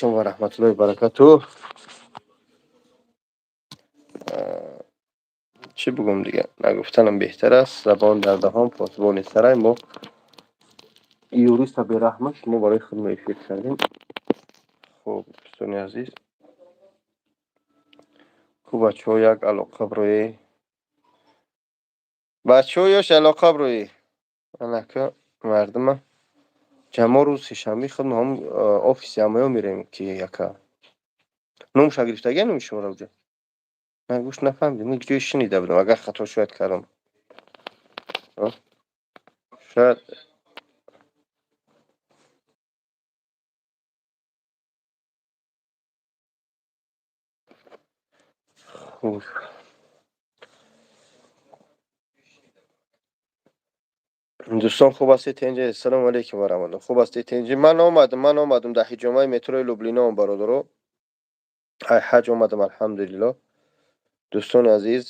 Ва раҳматуллоҳи баракатуҳ. Чӣ бугум, дига нагуфтанам беҳтар аст. Забон дар даҳон, посбони сарай. Мо юриста бераҳмаш, мо барои худмо эфир кардем. Хуб, дӯстони азиз, ку бачаҳо як алоқа брои, бачаҳо ёш алоқа брои анака мардума ҷамо. Рӯзи сешанбе худмо ҳам офиси ҳамаё мерем, ки яка номша гирифтагия, номи шуморо уҷа ман гӯш нафаҳмидем, ҷое шунида будам, агар хато шояд кардам, шояд. Хуб, дӯстон, хуб ҳастед, тинҷ? Ассалому алайкум ва раҳматуллоҳ. Хуб ҳастед, тинҷ? Ман омадам, ман омадам, дар ҳиҷомаи метрои Лублиноам, бародаро. Ай ҳаҷ омадам, алҳамдулиллоҳ. Дӯстони азиз,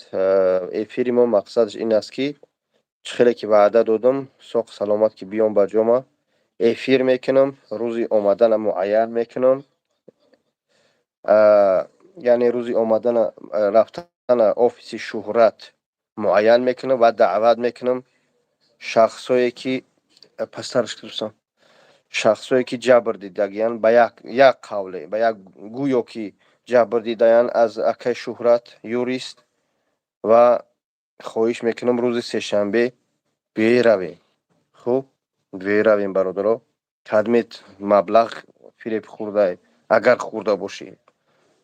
эфири мо мақсадаш ин аст, ки чӣ хеле ки ваъда додам, соқ саломат ки биём ба ҷома, эфир мекунам, рӯзи омадана муайян мекунам, яъне рӯзи омадана, рафтана офиси Шӯҳрат муайян мекунам ва даъват мекунам шахсое ки пастараш, дӯстон, шахсое ки ҷабр дидагиянд, ба як қавле, ба як гӯё ки ҷабр дидаянд аз акаи Шӯҳрат юрист, ва хоҳиш мекунам, рӯзи сешанбе биёй равем. Хуб, биёй равем, бародаро. Кадмет маблағ фиреб хӯрдай, агар хӯрда бошӣ,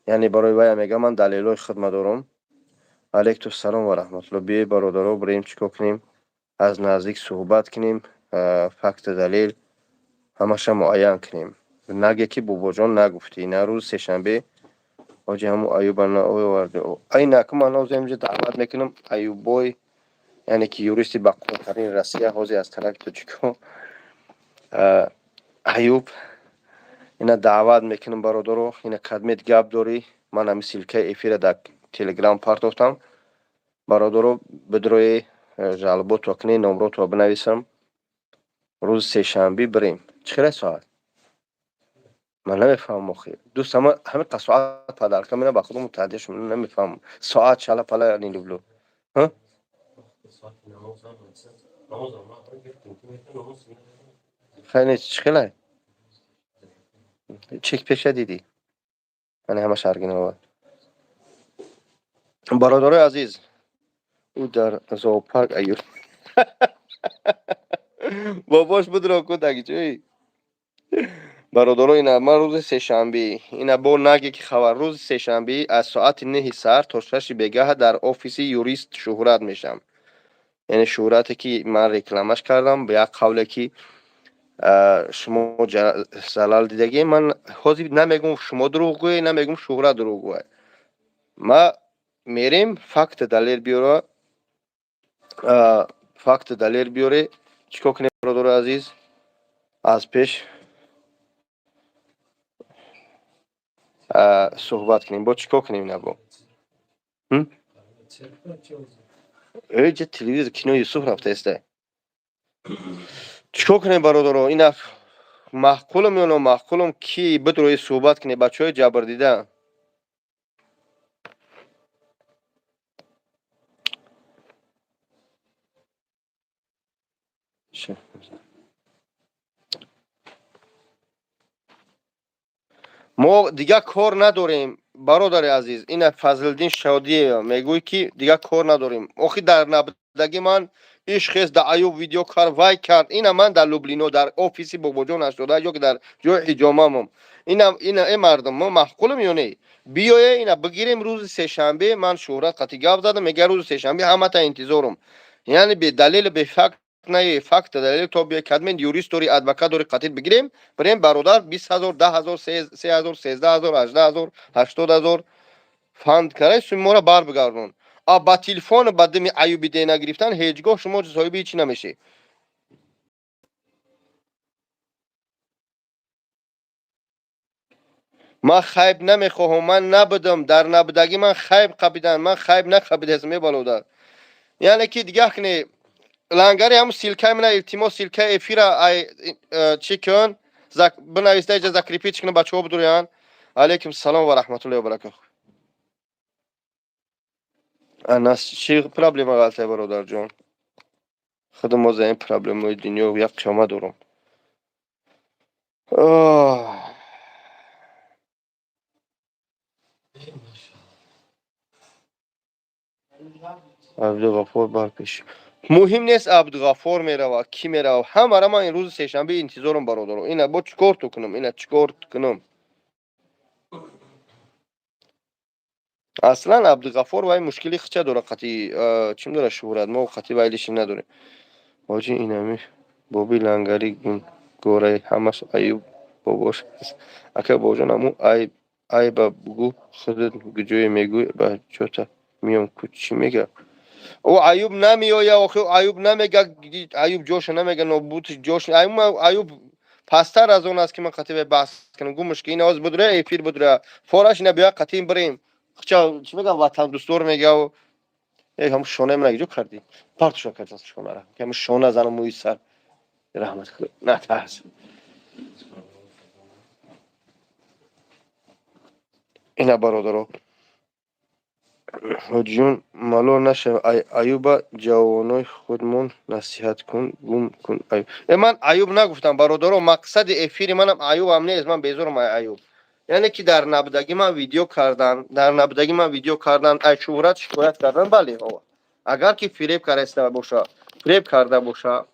яъне барои вая мегӯям, ман далелҳои хидма дорам. Алайкум салом ва раҳматулло. Биёй, бародаро, бирем, чӣ кор кунем, аз наздик суҳбат кунем, факту далел ҳамаша муайян кунем. Наге ки бобоҷон нагуфтӣ. На, рӯзи сешанбе ҳоҷи ҳамун Аюба наоварди. Ай наку, ман ҳозир инҷа даъват мекунам Аюбой, яъне ки юристи бақувваттарини Россия ҳозир аз тарафи тоҷикҳо. Аюб ина даъват мекунам, бародаро. Ина кадмет гап дорӣ, ман ҳами ссылкаи эфира дар Телеграм партофтам. Бародаро, бидрои, жалоботро кунед, номротро бинависам, рӯзи сешанбе бирем. Чӣ хела соат ман намефаҳмам охир, дӯст, ҳамин қа соат падарка мена ба худо мутаҳаддир шум, намефаҳмам соат, шала пала не люблю. Соати намозам, намозам Хеле чӣ хелай чек пеша дидӣ, яъне ҳамаш оригинал. Бародарои азиз, ӯ дар зоопарк аюр бобош будро кудаги чӯй. Бародаро, ина ман рӯзи сешанбе, ина бо наге ки хабар, рӯзи сешанбе аз соати 9-и саҳар то 6-и бегаҳа дар офиси юрист Шӯҳрат мешавам, яъне Шӯҳрате ки ман рекламаш кардам, ба як қавле ки шумо залал дидагӣ. Ман ҳозир намегӯм шумо дурӯғгӯе, намегӯм Шӯҳрат дурӯғгӯе. Ма мерем, факту далел биёра, факту далел биёре. Чӣ кор кунем, бародари азиз, аз пеш суҳбат кунем, бо чӣ кор кунем? Ина бо эҷа телевизор, кино Юсуф рафтаеста. Чӣ кор кунем, бародаро? Ина маъқулам ё номаъқулам, ки бидрои суҳбат кунем, бачаҳои ҷабрдида? Мо дигар кор надорем, бародари азиз. Ина Фазлиддин Шодиева мегӯй, ки дигар кор надорем. Охи дар набудаги ман иш хес да Аюб видео кард, вай кард. Ина ман дар Лублино, дар офиси бобоҷон 81 ё ки дар ҷои ҳиҷомамам. Ина э мардум, мо маъқулам ё не? Биёе, ина бигирем рӯзи сешанбе. Ман Шӯҳрат қатӣ гап задам, мега рӯзи сешанбе ҳамата интизорум. Яъне бедалелу бефакт не, факт далел то биё. Кадмен юрист дори, адвокат дори, қатил бигирем, бирем, бародар. 20 000, 10 000, 3000, 13 000, 18 000, 80 000 фанд карай, суми моро бар бигардон. А ба телефон, ба дими Аюби дена гирифтан ҳеҷ гоҳ шумо соҳиби ҳечи намешӣ. Ман хайб намехоҳам, ман набудам, дар набудагӣ ман хайб қабидан, ман хайб нақабидастам, е бародар. Яъне ки дигар кне лангари ҳамун ссылкаи мана, илтимос, ссылкаи эфира ай чӣ кун. Бинависта, иҷа закрепить кунам, бачаҳо бидурян. Алейкум салом ва раҳматуллоҳи ва баракатуҳ. Анас, чӣ проблема ғалтай, бародарҷон? Худо мо за ин проблемаи дунё як қиёмат дорам. Оҳ. Абдуғаффор барпеш. Муҳим нест, Абдуғаффор мерава, кӣ мерава, ҳамара ман ин рӯзи сешанбе интизорам, бародаро. Ина бо чӣ кор ту кунам, ина чӣ кор кунам? Аслан Абдуғаффор вай мушкили хича дора, қати чим дора, шӯҳрат, мо қати вай лиши надорем. Ҳоҷи, инами боби лангари гораи ҳамаш Аюб бобош аст. Ака бобоҷон, аму айб айба бугӯ, худат куҷое мегӯй, ба ҷота миём ку. Чӣ мега? Ӯ Аюб намеоя, охи Аюб намега, Аюб ҷоша намега, нобути ҷош. Аюб пасттар аз он аст, ки ман қати вай баҳс кунам. Гумаш ки ин оз будра, эфир будра, фораш ина биёя, қатиим бирем. Хча чӣ мегам, ватандӯстдор мега. Э, ҳамун шонаи ман ҷо кардӣ? Партуша кардам шонара. Ҳамун шона занам мӯи сар. Раҳмат Худо. Натарс. Ина, бародаро. Ҳоҷиён, малол нашав, Аюба ҷавонои худмон насиҳат кун, гум кун Аюб. Э, ман Аюб нагуфтам, бародаро, мақсади эфири манам Аюбам нест, ман безорам ай Аюб. Яъне ки дар набудагӣ ман видео кардан, дар набудагӣ ман видео кардан, ай шӯҳрат шикоят кардан, бале, агар ки фиреб карда боша, фиреб карда боша,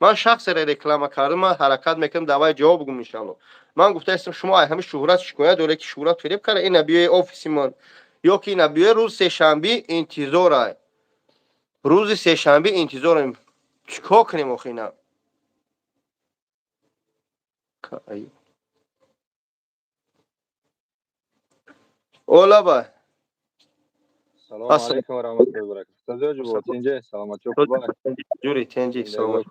ман шахсеро реклама кардам, ман ҳаракат мекунам, давай ҷавоб гум, иншалло. Ман гуфтаистам, шумо ай ҳами шӯҳрат шикоят доред, ки шӯҳрат фиреб карда, ина биёи офиси ман ё ки ина биёи рӯзи сешанбе интизорай. Рӯзи сешанбе интизорем. Чӣ кор кунем охи ина? Олаба. Салому алейкум ва раҳматуллоҳи ва баракатуҳ. Устод Ҷубо, тинҷе, саломатӣ хуб? Ҷури, тинҷи, саломат.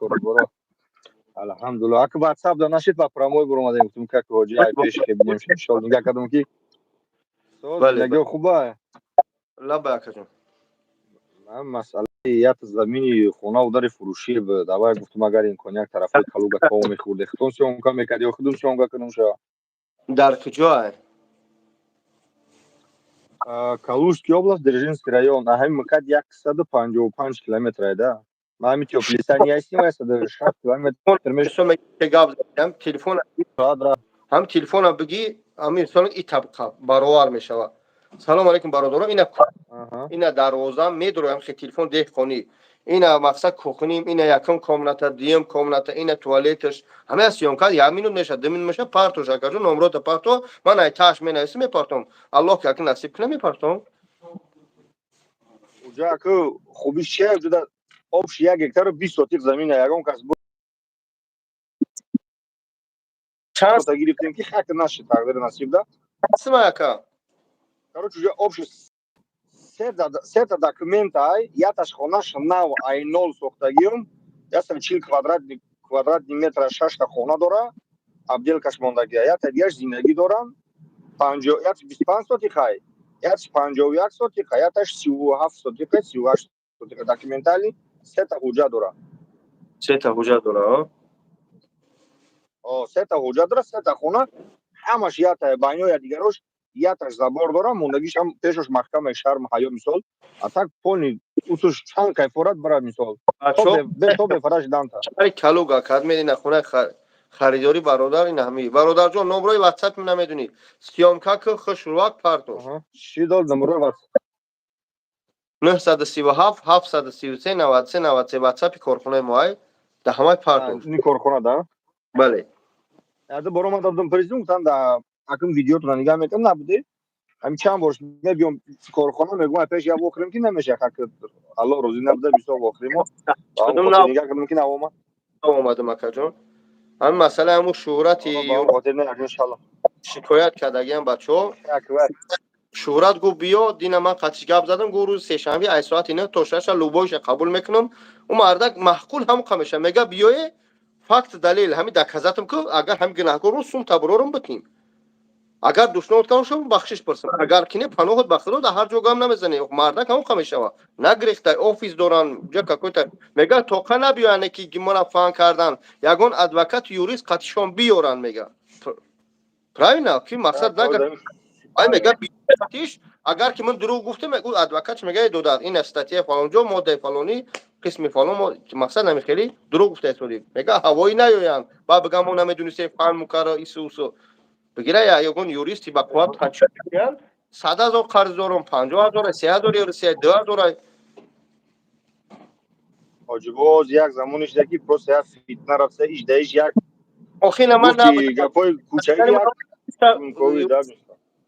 Алҳамдулиллоҳ. Ака WhatsApp да нашид, ба прямой буромадем, гуфтум как ҳоҷи ай пеш ки бинем, иншоалло нигаҳ кардам ки соз хуба. Лаба, акаҷон. Ман масъалаи як замини хона удари фурӯшӣ буд. Аввал гуфтум, агар имкон як тарафҳои Калуга ков мехӯрде, худтон съёмка мекард ё худум съёмка кунам ша? Дар куҷо? Калужский область, Дзержинский район. А ҳамин МКАД 155 километр айда. Ман ҳамин Тёплый ястим, 160 километр. Гап задам, телефон ҳам телефона бигӣ, ҳамин сол и табқа баровар мешавад. Салом алейкум, бародаро, ина дарвоза медуроям, хе телефон деҳқонӣ. Ина мақсад кухним, ина якум комната, дуюм комната, ина туалеташ. Ҳамаи съёмка як минут мешавад, 2 минут мешавад, партош, акаҷон, номрота парто, ман ай тааш менависам, мепартом. Аллоҳ ки ака насиб кунад, мепартом. Уҷа аку хубиш чия? Уҷа общий 1 гектару 20 сотих замина, ягон кас чанд гирифтем ки хак нашид, тақдири насиб да. Сима, ака. Короче, уже общий сета документ ай, яташ хонаш нав ай нол сохтагиюм, 140 квадратный метра, шашта хона дора, отделкаш мондагия, ята дигаш зиндагӣ дорам, яташ 25 сотихай, яташ 51 сотиха, яташ 37 сотиха, 38 сотиха, документали сета ҳуҷҷат дора. Сета ҳуҷҷат дора? Сета ҳуҷҷат дора, сета хона, ҳамаш ята байноя дигарош яташ забор дора, мондагиш ҳам пешош маҳкамаи шарм ҳаё мисол, а так полный усуш чанд кайфорат барад мисол. То бефараш данта. Шаҳри Калуга кад медина хонаи харидорӣ, бародар, ина ҳами. Бародарҷон, номрои ватсап намедонӣ? Съёмка ки хушрувак партош. Чӣ дод номрои ватсап? 937 733 93 93, ватсапи корхонаи мо ай, да ҳамаи партош. Ин корхона да? Бале. Яда боромадам додам президент, гуфтам да акм видеотона нигаҳ мекунам, набуде. Ҳамин чанд бор мебиём корхона, мегӯям пеш я вохӯрем, ки намеша, как Аллоҳ розӣ набуда, бисёр вохӯремо. Нигаҳ кардам ки наомад. Омадам, акаҷон. Ҳамин масъала ҳамун шӯҳрати шикоят кардагиам бачаҳо. Шӯҳрат гуфт биё, дина ман қатиш гап задам, гуфт рӯзи сешанбе ай соати 9 то 6 любойша қабул мекунам. Ӯ мардак маҳқул ҳамуқа меша, мега биёе, факт, далел ҳами доказатам ку, агар ҳами гунаҳкор сум таброрам битим. Агар душномот кардам, бахшиш пурсам. Агар ки не, паноҳот ба Худо, дар ҳар ҷо гам намезанӣ. Мардак ҳамон мешава. Нагирифта, офис доран, ҷа какой-то мега тоқа набиёяне ки мана фан кардан. Ягон адвокат, юрист қатишон биёран мега. Правильно? Ки мақсад нага. Ай мега қатиш, агар ки ман дурӯғ гуфтам, ӯ адвокат мега додад. Ин статья фалонҷо, моддаи фалонӣ, қисми фалон, мақсад намехели дурӯғ гуфта истодӣ. Мега ҳавоӣ наёянд. Ба бигам мо намедонистем фан мукарра ису усу. Бигира ягон юристи ба қувват қачиян 100 000 қарз дорам, 50 000, 3000 ё 2000. Ҳоҷибоз як замоне шуда ки просто як фитна рафта, иш даиш як охина ман гапҳои кӯчагӣ як.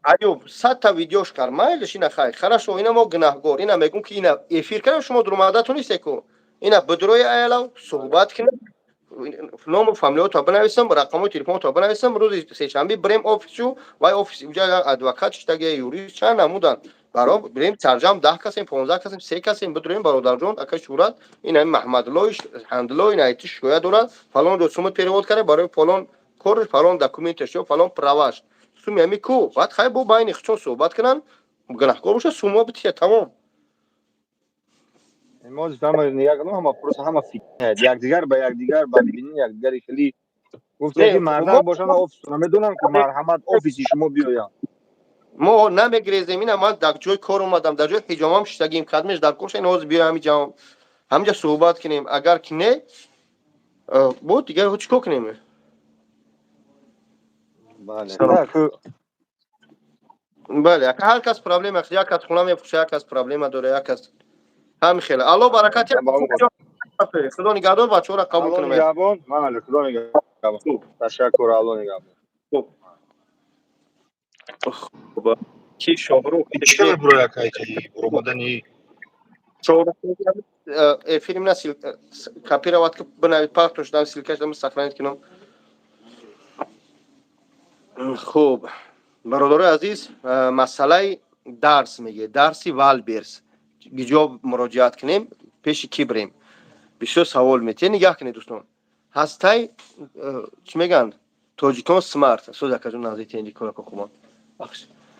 Аюб 100 та видеош кар, майлиш ина хай, хорошо, ина мо гунаҳгор, ина мегум ки ина эфир кардам, шумо дуромадатон несте ку, ина бидрои аялав суҳбат кунем, ному фамилиёто бинависам, рақамҳои телефонто бинависам, рӯзи сешанбе бирем офису, вай офис уҷа адвокат шидаги, юрист чанд намудан баро бирем, сарҷам 10 касем, 15 касем, се касем, бидроем. Бародарҷон, ака Шӯрат, ин ҳами Маҳмадлои Ҳандло, ин айти шикоят дорад, фалон ҷо сумат перевод карда барои фалон корш, фалон документаш ё фалон праваш, суми ҳами ку, баъд хай бо байни худшон суҳбат кунанд, гунаҳкор боша, сума бития, тамом. Ҳама просто ҳама фитна, якдигар ба якдигар бадбинӣ, якдигари хеле гуфте ки мардак бошанд, офисро намедонам ки марҳамат офиси шумо биёям. Мо намегирезем. Ина ман дар ҷои кор омадам, дар ҷои ҳиҷомам шиштагим, кадмеш дар кор шаин, ҳозир биёям ҳамиҷа, ҳамиҷа суҳбат кунем. Агар ки не, бо дигар чӣ кор кунем? Бале, ҳар кас проблема, як кас хона мепӯша, як кас проблема дора, як кас ҳамин хеле. Алло баракат, Худо нигаҳдор, бачаҳоро қабул кунем. Худо нигаҳбон, ташаккур, Алло нигаҳбон. Ки Шоҳрух чӣ буромадани эфирим на копировать ки бинавид, партош дам, ссылкаш дам, сохранить кунам. Хуб, бародарои азиз, масъалаи дарс мегӯяд, дарси Вайлдберриз ҷо муроҷиат кунем, пеши кӣ бирем, бисёр савол метиҳед. Нигаҳ кунед, дӯстон, ҳастай чӣ мегӯянд, Тоҷикон Смарт созакаҷон наздики корако хубон,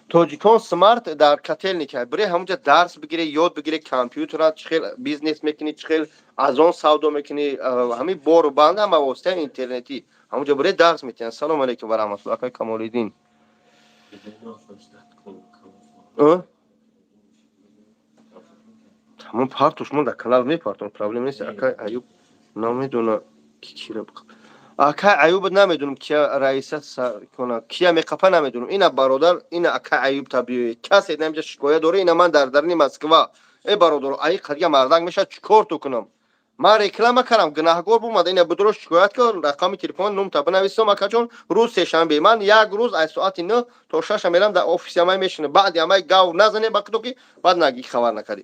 Тоҷикон Смарт дар Котельники бире, ҳамунҷа дарс бигире, ёд бигире компютера, чӣ хел бизнес мекунӣ, чӣ хел аз он савдо мекунӣ, ҳамин бору банд ҳама воситаи интернетӣ, ҳамунҷа бире, дарс метиҳанд. Салому алейкум ва раҳматулло, акай Камолиддин. Ҳамон партош, мо дар канал мепартон, проблема нест. Акай Аюб намедона кира, акай Аюб намедонам кия раиса кона, кия меқапа, намедонам. Ина бародар, ина акай Аюб та биёед, касе намҷа шикоят дора, ина ман дар дарни Москва. Э бародар, ай қадига мардак мешавад, чӣ кор ту кунам? Ман реклама кардам, гунаҳгор бумада, ина бидро шикоят кар, рақами телефон нумта бинависам. Акаҷон, рӯз сешанбе ман як рӯз аз соати 9 то 6 мерам, дар офиси амай мешинам, баъди амай гав назанем, ба ки баъд наги хабар накардӣ.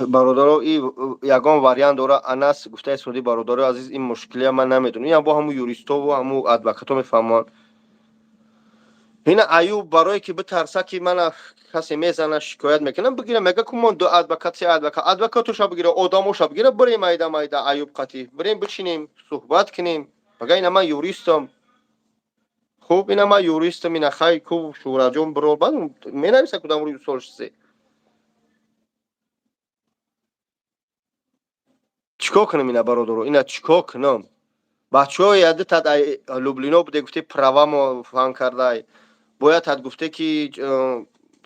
Бародаро, и ягон вариант дора, Анас гуфтаи соди. Бародарои азиз, ин мушкилия ман намедонам, ин бо ҳамун юристову ҳамун адвокато мефаҳманд. Ина Аюб барое ки битарса ки мана касе мезана, шикоят мекунам, бигира, мега ку мон ду адвокат, се адвокат, адвокатоша бигира, одамоша бигира, бирем майда майда Аюб қатӣ бирем, бишинем, суҳбат кунем, бага ина ман юристам. Хуб, ина ман юристам, ина хай ку Шӯраҷон биро, баъд менависа кудам рӯи сол се. Чикор кунам ина, бародаро, ина чикор кунам? Бачаҳои ядитад Люблино буде, гуфте правамо фан кардай, бояд ҳад гуфте ки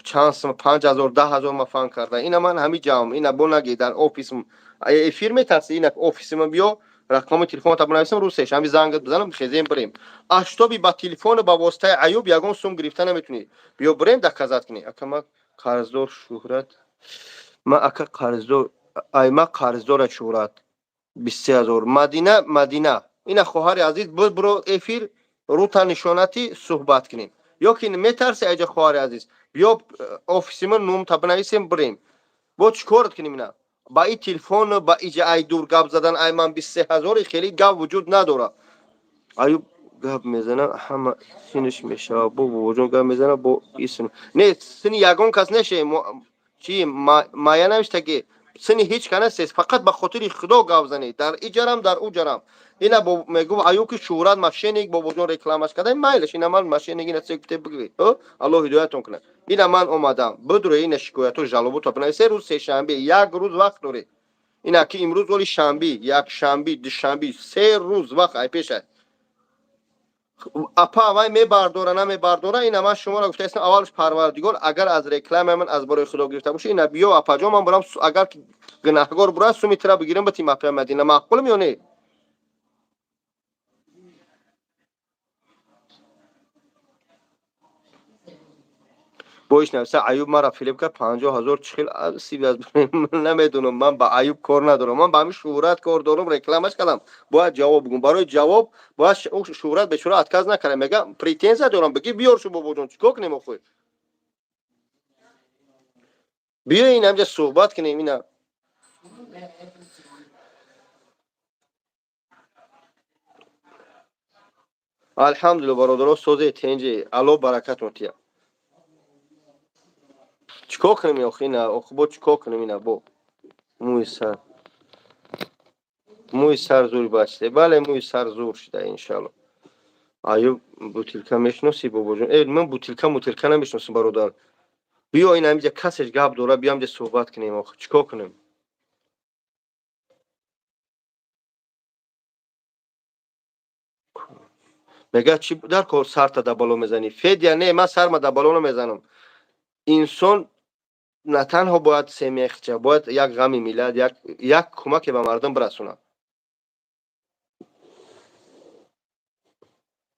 чанд сум, 5000, 10 000 ма фан карда. Ина ман ҳами ҷамъ, ина бо наги дар офисм эфир метарси, ина офисима биё, рақами телефонта бинависам, рӯз сешанбе зангат бизанам, хезем бирем. Аштоби ба телефону ба воситаи Аюб ягон сум гирифта наметунӣ. Биё бирем, доказать кунӣ. Ака, ма қарздор Шӯҳрат, ма ака қарздор, ай ма қарздора Шӯҳрат 23 000. Мадина, Мадина, ина хоҳари азиз, биро эфир, рута нишонати, суҳбат кунем. Ё ки метарси айҷа, хоҳари азиз, биё офиси ма, нумта бинависем, бирем. Бо чӣ корат кунем ина? Ба и телефон, ба иҷа ай дур гап задан, ай ман 23 000 хеле гап вуҷуд надорад. Аюб гап мезана, ҳама синиш мешава, бо бобоҷон гап мезана, бо исм не, сини ягон кас неше. Чи мая навишта ки Сини ҳеҷ ка нестес, фақат ба хотири Худо гап занед. Дар иҷарам, дар уҷарам. Ина мегӯ Аюб, ки Шӯҳрат мошенник, бобоҷон рекламаш карда, майлаш, ина ман мошенник, ина се бигӯед. Аллоҳ ҳидоятон кунад. Ина ман омадам, бидуре ина шикояту жалобуто бинависе. Рӯз сешанбе як рӯз вақт доред. Ина ки имрӯз оли шанби, якшанби, душанби, 3 рӯз вақт ай пеша. Апа, вай мебардора, намебардора, ина ман шуморо гуфтаистам. Аввалш Парвардигор, агар аз рекламаи ман аз борои Худо гирифта боша, ина биё, апаҷон, ман бурам, агар гунаҳгор бура, суми тира бигирам, битим апа Мадина. Маъқулм ё не? Боиш нависа: Аюб мара филиб кард 50 000, чихел сиви. Намедонам, ман ба Аюб кор надорам, ман ба ҳамин Шӯҳрат кор дорам. Рекламаш кардам, бояд ҷавоб бигӯм. Барои ҷавоб бояд Шӯҳрат бечора отказ накарда, мега претензия дорам, бигӣ биёр шу. Бобоҷон, чикор кунем охир? Биё ин ҳамҷа суҳбат кунем ина. Алҳамдулилла, бародаро, созе тенҷи, Алло баракатон тия. Чикор кунем охи ина? Охи, бо чикор кунем ина? Бо мӯи сар, мӯи сар зур бачида. Бале, мӯи сар зур шида, иншалло. Аюб бутилка мешиносӣ, бобоҷон? Э, ман бутилка мутилка намешиносам, бародар. Биё ин ҳамиҷа, касеш гап дора, биё ҳамиҷа суҳбат кунем. Охи, чикор кунем? Мега чи дар кор сарта да бало мезанӣ, Федя? Не, ман сарма да бало намезанам. Инсон на танҳо бояд семехча, бояд як ғами миллат, як кӯмаке ба мардум бирасонад.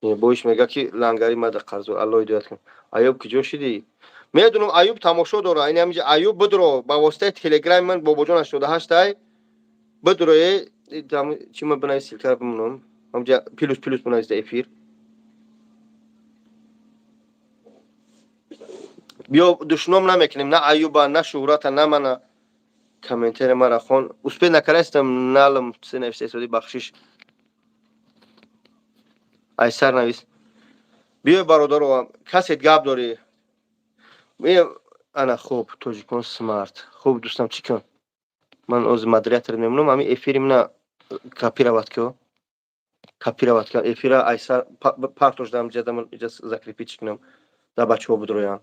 Боиш мега, ки лангари мада қарзу. Алло ҳидоят кун. Аюб, куҷо шидӣ? Медунам, Аюб тамошо дора. Ин ҳамиҷа Аюб бидро, ба воситаи Телеграми ман, бобоҷон, 88 ай бидрое. Чи ман бинавис, ссылка ра бимонам ҳамҷа, плюс плюс бинавис эфир. Биё, душном намекунем на Аюба, на Шӯҳрата, на мана. Комментари мара хон, успеть накарастам, налм се нависта, бахшиш. Айсар навис. Биё, бародаро, касет гап дорӣ? Ана, хуб, тоҷикон смарт. Хуб, дӯстам, чӣ кун? Ман ози модератор мемонам, ҳами эфири мана копировать ко, копировать ка эфира, айсар партош дам ҷадам, иҷа закрепить кунам, да бачаҳо бидроянд.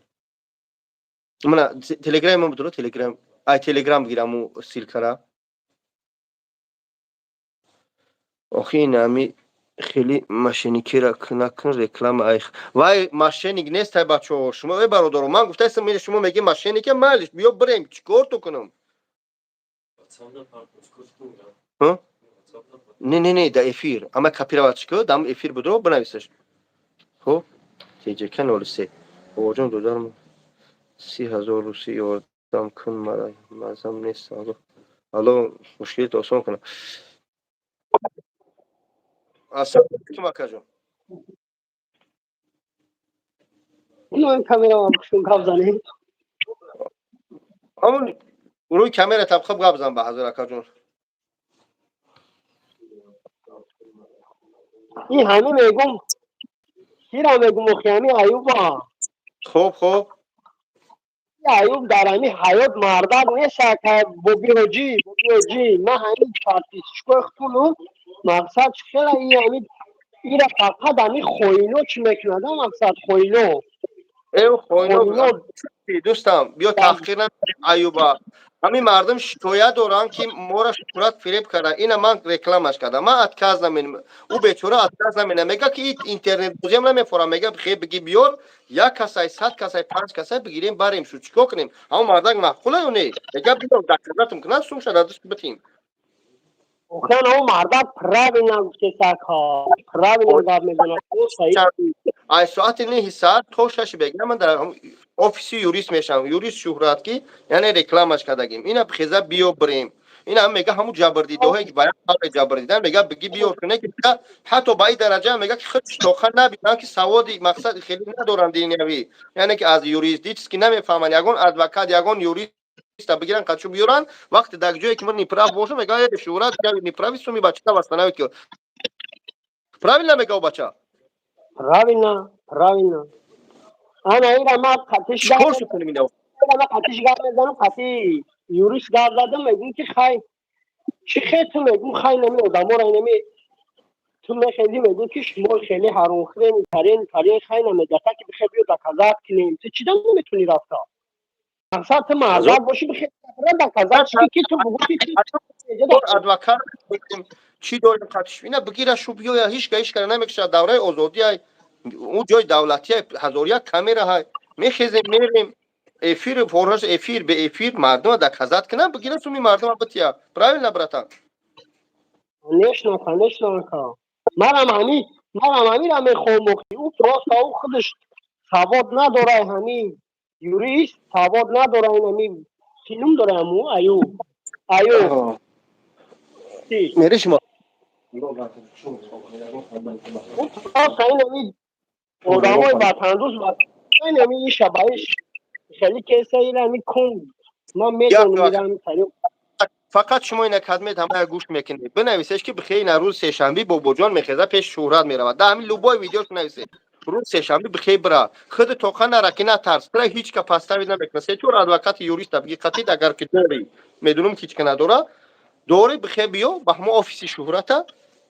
Мана Телеграм ман бидро, Телеграм, ай Телеграм бигираму ссылка ра. Охи, ин ами хеле мошенник ира накун реклама. Ай, вай мошенник нест, ай бачаҳо. Шумо, эй бародаро, ман гуфтаистам, шумо меги мошенник е, майлиш, биё бирем, чӣ кор ту кунам? Не, не, не, да эфир ама копировать ку, дам эфир будро, бинависаш. Хуб, тҷк 03. Бобоҷон, додарам 30 000 русӣ ёрдам кун, мара мазам нест. Алло мушкилит осон кунам. Ассалому алайкум, акаҷон. Камера гап занем. Ҳамон рӯи камера таб, хуб, гап зан ба ҳазир, акаҷон. Ин ҳами мегум, кира мегум, охи, ҳами Аюба. Хуб, хуб. Аюб дар ҳами ҳаёт мардак нест, ака. Боби ҳоҷӣ, боби ҳоҷӣ, ман ҳами подписчик ои хутуну мақсад хела и ҳами ира фақат ҳами хоино чӣ мекунад, мақсад хоино. Э, хоино, дӯстам, биё, таҳқир намекунем Аюба. Ҳамин мардум шикоят доранд, ки моро Шӯҳрат фиреб карда. Ина ман рекламаш кардам, ман отказ наменам, ӯ бечора отказ наменам. Мега, ки интернетбозиам намефорам. Мега, хе, биги биёр, як касай, 100 касай, панҷ касай бигирем, барем шу. Чикор кунем? Ҳамон мардак маъқула ё не? Мега, биёр, доказать кунад, сумша дар битим. Охиран он мардак правильно гуфтесака, правильно гап мезанад. Ай соати 9 саат то 6 бегина ман дар офиси юрист мешавам, юрист Шӯҳрат, ки яъне рекламаш кардагим. Ина хеза, биё бирем. Ина мега, ҳамун ҷабрдидаҳое, ки ба як қавле ҷабр дидан, мега, биги биёр куне, ки ҳатто ба ин дараҷа мега, ки худ шиноха набинанд, ки саводи мақсад хеле надоранд динявӣ, яъне ки аз юридически намефаҳманд. Ягон адвокат, ягон юриста бигиранд, қачу биёранд. Вақте дар ҷое ки ман неправ бошам, мега, Шӯҳрат, неправ и, суми бача восстановить ки правильно мега о бача. Правильно, правильно. Ана ира ма қатиш чикор шуд кунем ина? Ма қатиш гап мезанам, қати. Юрист гап задам, мегум, ки хай, чӣ хел ту, мегум, хай, нами одаморо нами ту мехези, мегум, ки шумо хеле ҳаромхӯрен, тарен тарен, хай, намедафа ки бихе биё доказать кунем. Ту чида наметуни рафта? Мақсад, ту мардак бошӣ, бихе доказать ки ту бугӯ ки Адвокат чӣ дорем қатиш? Ина бигира, шу биёя, ҳичка ҳичкара намекушад. Давраи озодия, ӯ ҷои давлатия, ҳазория камера ҳай. Мехезем, мерем, эфир фораш, эфир бе эфир мардума доказать кунам, бигира, суми мардума бития. Правильно, братан? Конечно, конечно, ака. Манам ҳамира мехоҳам. Ӯ просто ӯ худаш савод надора, ҳами юрист савод надора, ин ҳами филм дора, ҳаму аю аю. Мери шумо. Просто ин ҳами одамои ватандӯст, ин ҳами иша ба иш хеле кеса, ин ҳами кун, ман медонам ин тариқ. Фақат шумо ина кадмед, ҳамая гӯш мекунед, бинависеш, ки бихе ина рӯзи сешанбе Бобоҷон мехеза, пеш Шӯҳрат меравад. Да ҳамин любой видеош нависед: рӯзи сешанбе бихе бира, худи тоқа нараки, натарс, тра ҳеч ка подставить намекуна. Сечор адвокати юриста биги қатид, агар ки дорӣ, медунам, ки ҳеч ка надора, дорӣ, бихе биё ба ҳамо офиси Шӯҳрата,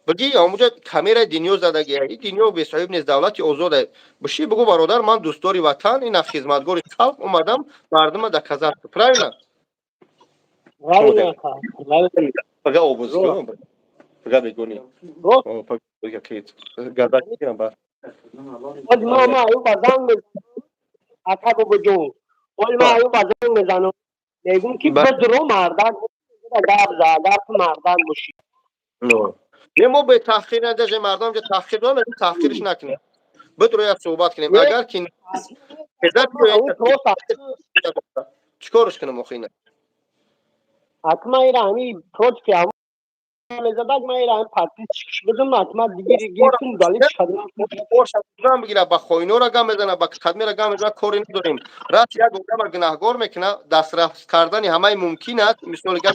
биги ҳамуҷа камераи дунё задагия, и дунё бесоҳиб нест, давлати озода. Биши, бугӯ: бародар, ман дӯстдори ватан, ина хизматгори халқ омадам, мардума доказать. Правильно? Пага обоз, пага бегони, газак мегирам ба. Ма аю ба занг мезанам, ака Бобоҷон, оли ма аю ба занг мезанам, мегум, ки бидро, мардак гап за, агар ту мардак бошӣ. Не, мо бе таҳқир надажем, мардам ҷа таҳқир дорам, таҳқирш накунем, бидро, як суҳбат кунем, агар ки чӣ корш кунам охи ина? Ҳатман ира ҳами против мезадак, ман ира ҳами подписчик ш будам, ҳатман дигар гирифтум, удалить кардам. Бигира, ба хоинора гам мезана, ба кадмера гам мезана, кори надорем. Раст, як одама гунаҳгор мекуна, дастрас кардани ҳамаи мумкин аст. Мисоли гап,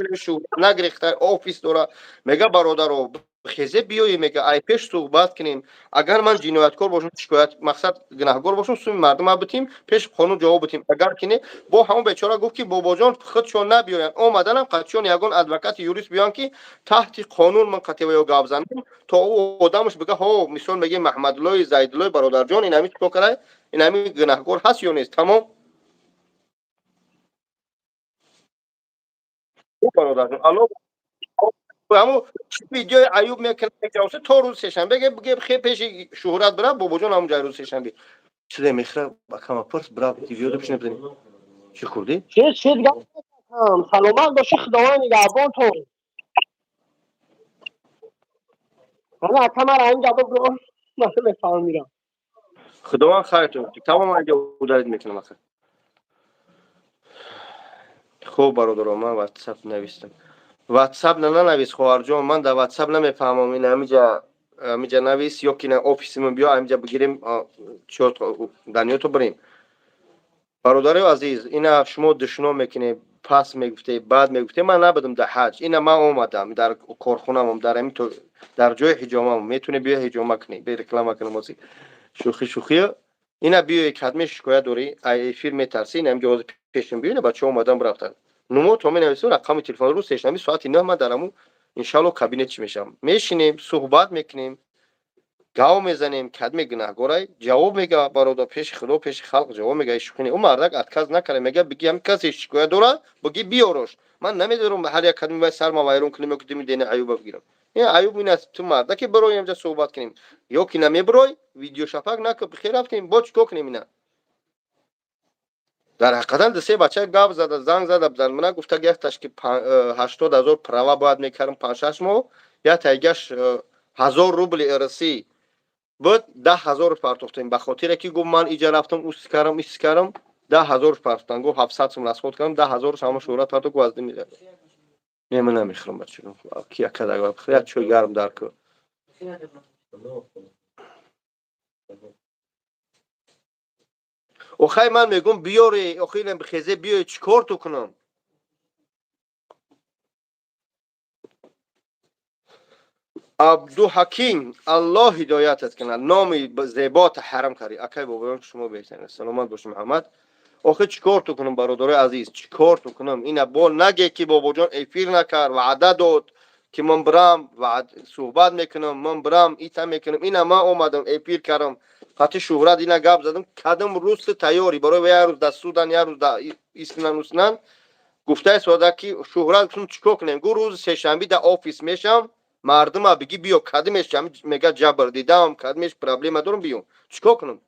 нагирехта, офис дора, мега: бародаро, хезе, биёе, мега, ай пеш суҳбат кунем, агар ман ҷинояткор бошам, шикоят, мақсад, гунаҳгор бошам, суми мардума битим, пеш қонун ҷавоб битим. Агар ки не, бо ҳамон бечора гуфт, ки Бобоҷон, худшон набиёянд, омаданам қатшон ягон адвокати юрист биёянд, ки таҳти қонун ман қативаё гап занам, то ӯ одамаш бига: ҳо, мисол мегем, Маҳмадуллои Зайдуллои бародарҷон, ин ҳами чикор карай, ин ҳами гунаҳгор ҳаст ё нест? Тамом, бародарҷон, алло, ҳамо видеои Аюб мекунад то рӯзи сешанбе, биге хе пеши Шӯҳрат бира, Бобоҷон, ҳамун ҷай рӯзи сешанбе чизе мехӯра, ба кама пурс, бира, видео пешина бизанем. Чӣ хӯрдӣ? Саломат бошӣ, Худованд нигаҳбонтон. Ана акамара инҷа бибро, ман мефаҳмирам. Худованд хайртон. Тамом, инҷа удалить мекунам аха. Хуб, бародаро, ман Ватсап навистам. Ватсап нанавис, хоҳарҷон, ман дар Ватсап намефаҳмам. Ин ҳамиҷа навис ё ки на офисимон биё, ҳамиҷа бигирем, даниёто бирем. Бародари азиз, ина шумо душно мекунед, пас мегуфте, баъд мегуфте, ман набудам дар ҳаҷ. Ина ман омадам, дар корхонамам, дар ҳамин, дар ҷои ҳиҷомам, метавонӣ биё ҳиҷома кунӣ, бе реклама кунам, ози шӯхӣ шӯхия. Ина биёи, кадме шикоят дорӣ, эфир метарсӣ, ина ҳамҷо ҳозир пешим биё. Ина бачаҳо омадан рафтанд, нумо то менависем, рақами телефон. Рӯз сешанбе соати 9 ман дар ҳамун, иншалло, кабинет чӣ мешавам, мешинем, суҳбат мекунем, гав мезанем, кадме гунаҳгорай, ҷавоб мега, бародар, пеши Худо, пеши халқ ҷавоб мега. Шӯхӣ, ӯ мардак отказ накарда, мега: биги, ҳам касе шикоят дора, биги, биёрош. Ман намедонам, ҳар як кадми вай сарма вайрон кунем ё ки дими дени Аюба бигирам. Ин Аюб ин аст, ту мардаке, бирои, инҷа суҳбат кунем, ё ки намебирой, видеошапак нака, бихер, рафтем, бо чӣ кор кунем? Ина дар ҳақиқатан ду се бача гап зада, занг зада будан мана, гуфта, якташ ки 80 000 права бояд мекардам 5-6 моҳ, яктайгаш 1000 рубли рсӣ буд, 10 000 партохтем, ба хотире ки гуфт: ман иҷа рафтам, ус кардам, ис кардам, 10 000 партохтам. Гуфт: 700 сум расход кардам, 10 000 ҳама Шӯҳрат партох. Гуфт: аз не, ман намехӯрам, бача, ки якада як чой гарм дар ку. Охай, ман мегӯм, биёре, охи, хезе, биёе, чӣ кор ту кунам? Абдуҳаким, Аллоҳ ҳидоятат кунад, номи зебота ҳарам кардӣ. Акай Бобоён, шумо беҳтарин, саломат боши. Муҳаммад. Охи чӣ кор ту кунам, бародарои азиз, чӣ кор ту кунам? Ина бо наге ки бобоҷон эфир накард, ваъда дод ки ман бирам суҳбат мекунам, ман бирам ита мекунам. Ина ман омадам, эфир кардам, қати Шӯҳрат ина гап задам. Кадом рӯз ту тайёрӣ барои як рӯз дар судан, як рӯз дар иснан уснан гуфтаи сода ки Шӯҳрат гуфтам, чӣ кор кунем? Гу рӯзи сешанби дар офис мешам, мардума бигӣ биё, кадимеш мега ҷабр дидам, кадимеш проблема дорам, биё. Чӣ кор кунам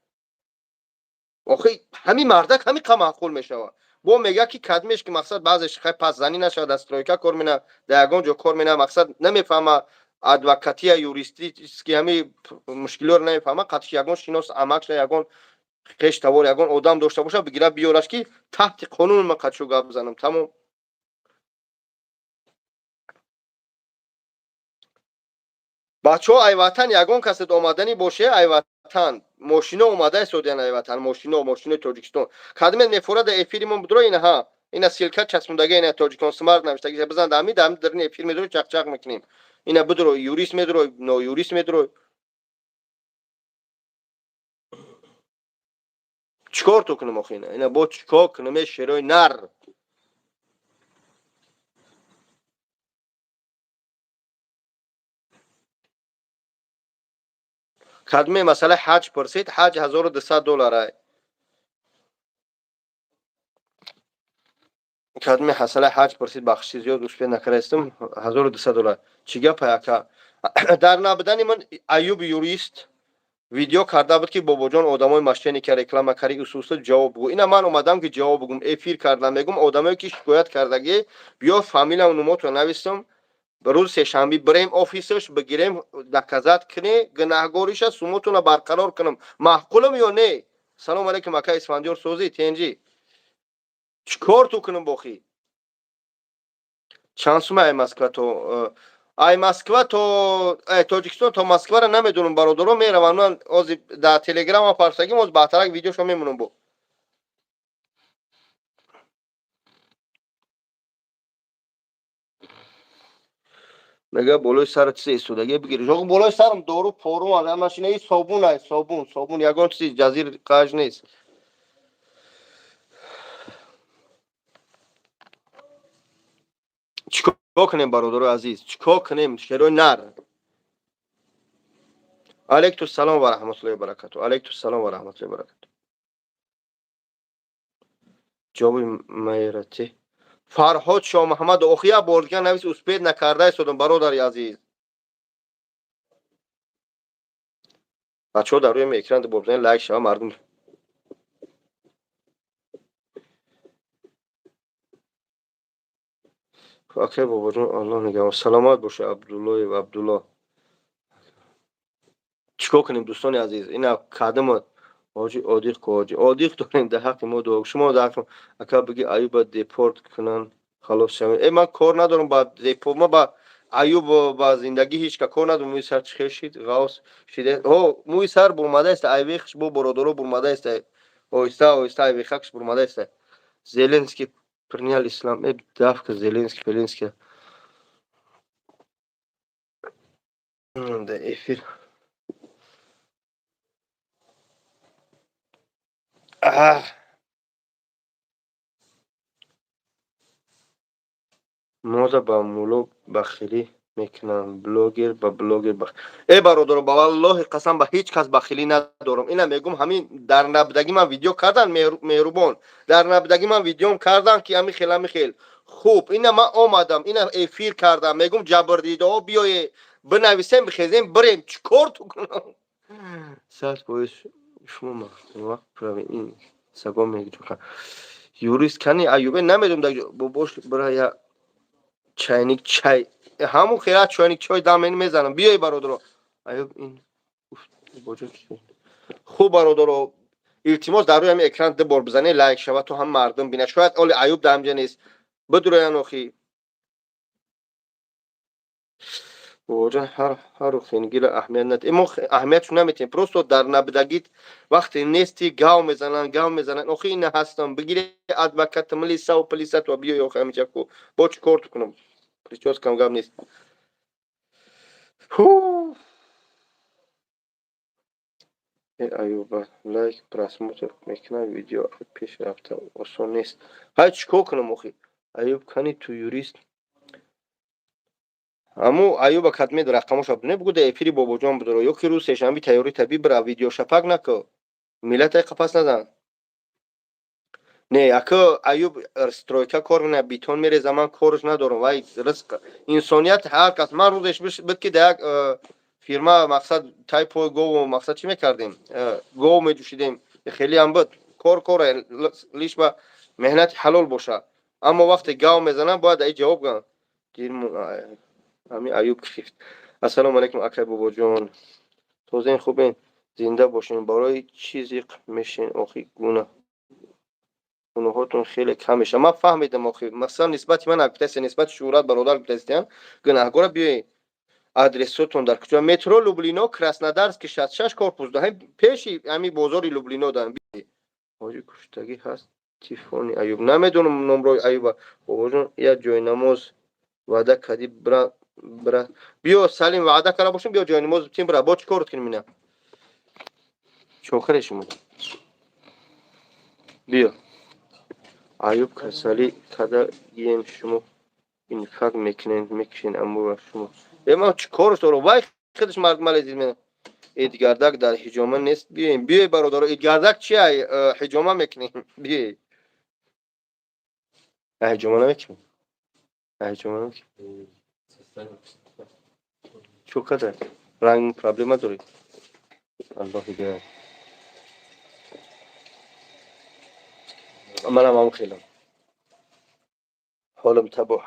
охи? Ҳамин мардак ҳамин қа маъқул мешавад. Бо мега ки кадимеш ки мақсад баъзеш хай пасзанӣ нашавад, дар стройка кор мена, дар ягон ҷо кор мена, мақсад намефаҳма адвокатия, юристически ҳами мушкилиёро намефаҳма. Қатиш ягон шинос, амакша, ягон хеш тавор, ягон одам дошта боша, бигира биёраш ки таҳти қонун ман қатишу гап занам. Тамом. Бачаҳо, айватан ягон касед омаданӣ боше, айватан мошино омада истодиян, айватан мошино, мошинои Тоҷикистон кадимет мефорад эфири мо будро. Ина ина ссылка часпондага, ина Тоҷикон смарт навиштаги, бизан дами дами дарини эфир медро, чақчақ мекунем. Ина будро, юрист медро, ноюрист медро, чӣ кор ту кунам охи? Ина ина бо чӣ кор кунам, э шерои нар? Кадме масъалаи ҳаҷ пурсид, ҳаҷ 1200 доллар. Кадме масъалаи ҳаҷ пурсид, бахши зиёд успеть накардаистам, 1200 доллар. Чӣ гапа, ака? Дар набудани ман Аюб юрист видео карда буд ки бобоҷон одамои мошенника реклама кари, усуса ҷавоб бугӯ. Ина ман омадам ки ҷавоб бугум, эфир кардам, мегум одамое ки шикоят кардагӣ, биё, фамилиям нумотро нависам, рӯзи сешанбе бирем офисаш, бигирем, доказать кунӣ гунаҳгориша, сумотона барқарор кунам. Маъқулам ё не? Салом алейкум, ака Исфандиёр, созӣ, тенҷӣ? Чӣ кор ту кунам бохӣ? Чанд сума ай Москва то ай Москва то Тоҷикистон то Москвара намедонам, бародаро, меравам ман ози дар телеграма парсагим, оз баъдтарак видеошо мемонам. Бо мега болои сара чизе истодагӣ бигир. Жоқ, болои сарам дору пору машинаи собун ай, собун, собун, ягон чизи ҷазир қаж нест. Чӣ кор кунем, бародарои азиз, чӣ кор кунем, шерои нар? Алейкум салом ва раҳматуллоҳи баракату. Алейкум салом ва раҳматуллоҳи баракату. Ҷавоби майрати Фарҳод Шоҳмуҳаммад охи як бор дигар навис, успеть накарда истодам, бародари азиз. Бачаҳо, дар рӯи экран бор бизанед, лайк шава мардум. Акай бобоҷон, Аллоҳ нигаҳбон, саломат боша. Абдуллоев Абдулло, чӣ кор кунем, дӯстони азиз? Ина кадама ҳоҷи Одиқ ку, ҳоҷи Одиқ дорем, дар ҳаққи мо дуо, шумо дар ҳаққи. Ака, биги Аюба депорт кунанд, халос шавем. Э, ман кор надорам ба депорт, ман ба Аюб, ба зиндагӣ ҳеҷ ка кор надорам. Мӯи сар чӣ хел шид, ғавс шиде? Ҳо, мӯи сар бурмадаеста, айвехш бо бородаро бурмадаеста, оҳиста оҳиста айвехакш бурмадаеста. Зеленский принял ислам. Э, давка Зеленский пеленский да эфир. Аҳ, мода ба мулло бахилӣ мекунанд, блогер ба блогер. Э, бародаро, ба валлоҳи қасам, ба ҳеҷ кас бахилӣ надорам. Ина мегум, ҳамин дар набудагӣ ман видео кардан, меҳрубон, дар набудагӣ ман видеом кардан ки ҳами хел, ҳами хел. Хуб, ина ман омадам, ина эфир кардам, мегум ҷабрдидаҳо биёе, бинависем, бихезем, бирем. Чӣ кор ту кунам? 100% шумо вақт прави ин сагон мегиҷоха. Юрист кани Аюбе намедонам, бобош бира я чайник чай, ҳамун хела чайник чой дамен мезанам. Биёй, бародаро. Аюб ин хуб, бародаро, илтимос, дар рӯи ҳамин экран ду бор бизанед, лайк шава, то ҳам мардум бинад. Шояд оли Аюб дар ҳамҷа нест, бидуроян охи. Бобоҷон, ҳару хенгила аҳамият над, мо аҳамиятшо наметиҳем, просто дар набудагит вақте нести гав мезананд, гав мезананд. Охи ина ҳастам, бигири адвокат, милисаву полисату, биёй охи ҳамиҷа ку. Бо чӣ кор кунам? Причёскам гап нест. Э Аюба, лайк, просмотр мекунам, видео пеш рафта осон нест. Ҳай, чӣ кор кунам охи? Аюб, кани ту юрист? Ҳаму Аюба кадмед рақамоша не бугу, да эфири Бобоҷон будро, ё ки рӯз сешанби тайёрита бибира, видеошапак нако, миллатай қафас назан. Не, ака, Аюб стройка кор мекунад, бетон мереза, ман корш надорам, вай ризқ инсоният ҳар кас. Ман рӯзеш буд, ки да як фирма, мақсад, тай пой гову, мақсад, чӣ мекардем, гов меҷӯшидем, хелеам буд кор, кора лиш ба меҳнати ҳалол боша. Аммо вақте гав мезанам, бояд аи ҷавоб гӯям. Ами Аюб гирифт. Ассалому алайкум, акай Бобоҷон, тозаин, хубен, зинда бошен. Барои чӣ зиқ мешен охи? Гуна гуноҳотон хеле кам мешавад. Ман фаҳмидам охи, масалан, нисбати ман гуфтаст, нисбати Шӯҳрат бародар гуфтастиян. Гунаҳгора биёед, адресотон дар куҷо? Метро Люблино, Краснодарский, 66, корпус 2, пеши ҳами бозори Люблино дар. Ҳоҷи куштагӣ ҳаст тифони Аюб. Намедонам номрои Аюба. Бобоҷон, як ҷойнамоз ваъда кардӣ, бира, бира, биё. Салим, ваъда карда бошем, биё, ҷойнамоз тим, бира. Бо чӣ корот кунем? Ина чокаре шумо, биё. Аюб касалӣ када гием, шумо инфаркт мекунед, мекушен амура шумо. Э, ман чӣ корш дорам? Вай худаш мардумалезид мена. Идгардак дар ҳиҷома нест? Биёем, биёй, бародаро. Идгардак чи ай? Ҳиҷома мекунем, биёй. Ҳиҷома намекунем, ҳиҷома намекунем. Чо када ранг проблема доред? Аллоҳ ҳидоят. Манам ҳам хелам ҳолам табоҳ.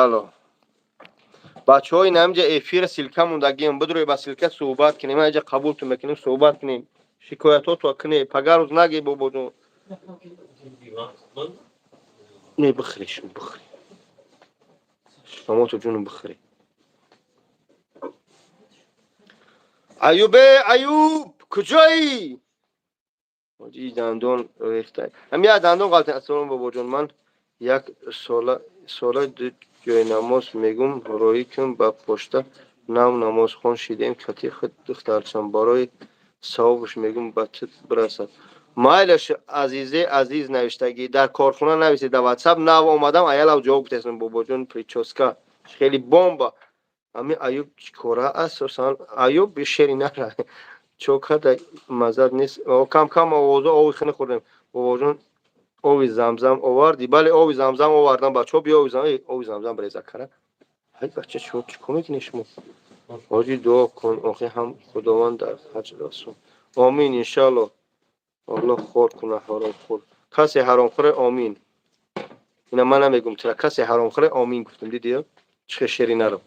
Алло, бачаҳо, ин ҳамҷа эфира ссылка мондагием, бидурӯй, ба ссылка суҳбат кунем. Ҳаҷа қабултон мекунем, суҳбат кунем, шикоятотро кунем. Пагар рӯз наге, бобоҷон. Не, бихӯре, шумо бихӯре, шамото ҷуну бихӯре. Аюбе, Аюб, куҷоӣ? Ҳоҷи, дандон рехта, ҳам як дандон ғалт. Ассалом, бобоҷон, ман як сола сола ду ҷойнамоз мегум, роҳӣ кун ба пошта. Нав намозхон шидем кати худ духтарчам, барои савобш мегум, ба ту бирасад. Майлаш, Азизе, Азиз навиштагӣ дар корхона нависед дар Ватсап. Нав омадам, аялав ҷавоб гуфтаистам. Бобоҷон, прическа хеле бомба. Ами Аюб чӣ кора? Асосан Аюб шери нара чокада маззат нест. Кам кам овозо ови хина хӯрдем. Бобоҷон, ови замзам овардӣ? Бале, ови замзам овардам. Бачаҳо, биё, ови замзам бреза кара. Ҳай, бача, чӣ кор мекунед шумо? Ҳоҷӣ, дуо кун охи, ҳам Худованд дар ҳаҷ расон. Омин, иншалло. Аллоҳ хор куна ҳаромхӯр, касе ҳаромхӯре. Омин. Ина ман намегум тира, касе ҳаромхӯре, омин гуфтам. Дидиё, чӣ хел шери нарам.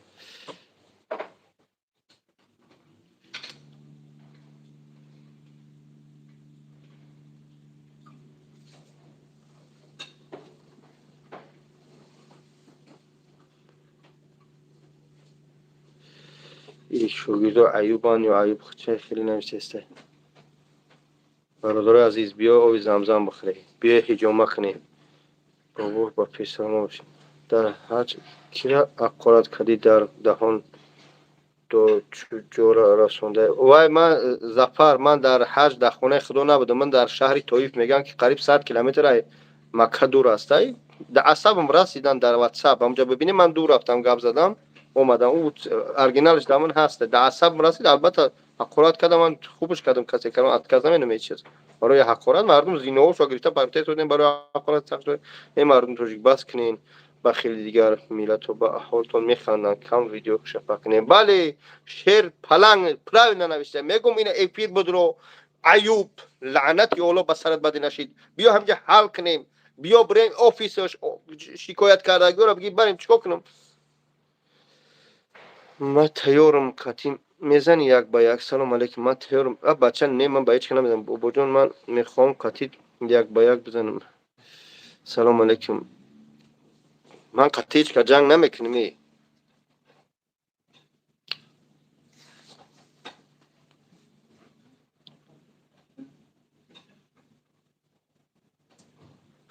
Шогирдо Аюбан ё Аюб ча хеле навиштаста. Бародарои азиз, биё, оби замзам бихӯре, биё, ҳиҷома кунем. Бобо, ба пешсалома бошед. Дар ҳаҷ кира ҳақорат кардӣ, дар даҳон ҷора расонда? Вай, ман, Зафар, ман дар ҳаҷ дар хонаи Худо набудам. Ман дар шаҳри Тоиф, мегӯям, ки қариб 100 километр Макка дур аст. Ай да асабам расидан дар Ватсап, ҳамҷа бибинӣ, ман дур рафтам, гап задам, омадам. Ӯ оригиналш дар ман ҳаст. Да асабам расид, албатта, ҳақорат кардам, ман хубш кардам, касе кардам, отказ наменам ҳеҷ чиз. Барои ҳақорат мардум зиноҳошо гирифта партез додем, барои ҳақорат сахт. Э, мардум тоҷик, бас кунен, ба хеле дигар миллатҳо ба аҳолтон механданд. Кам видео шафа кунем. Бале, шер паланг правильно навишта. Мегум, ина эфир будро. Аюб, лаънати Олло ба сарат бади нашид. Биё, ҳамҷа ҳал кунем, биё, бирем офисаш, шикоят кардагиро биги, барем. Чикор кунам? Ман тайёрам, катим мезани як ба як. Салом алейкум, ман тайёрам. А бача, не, ман ба ҳеҷ ка намезанам. Бобоҷон, ман мехоҳам қатид як ба як бизанам. Салом алейкум, ман қатъи ҳеҷ ка ҷанг намекунем. Е,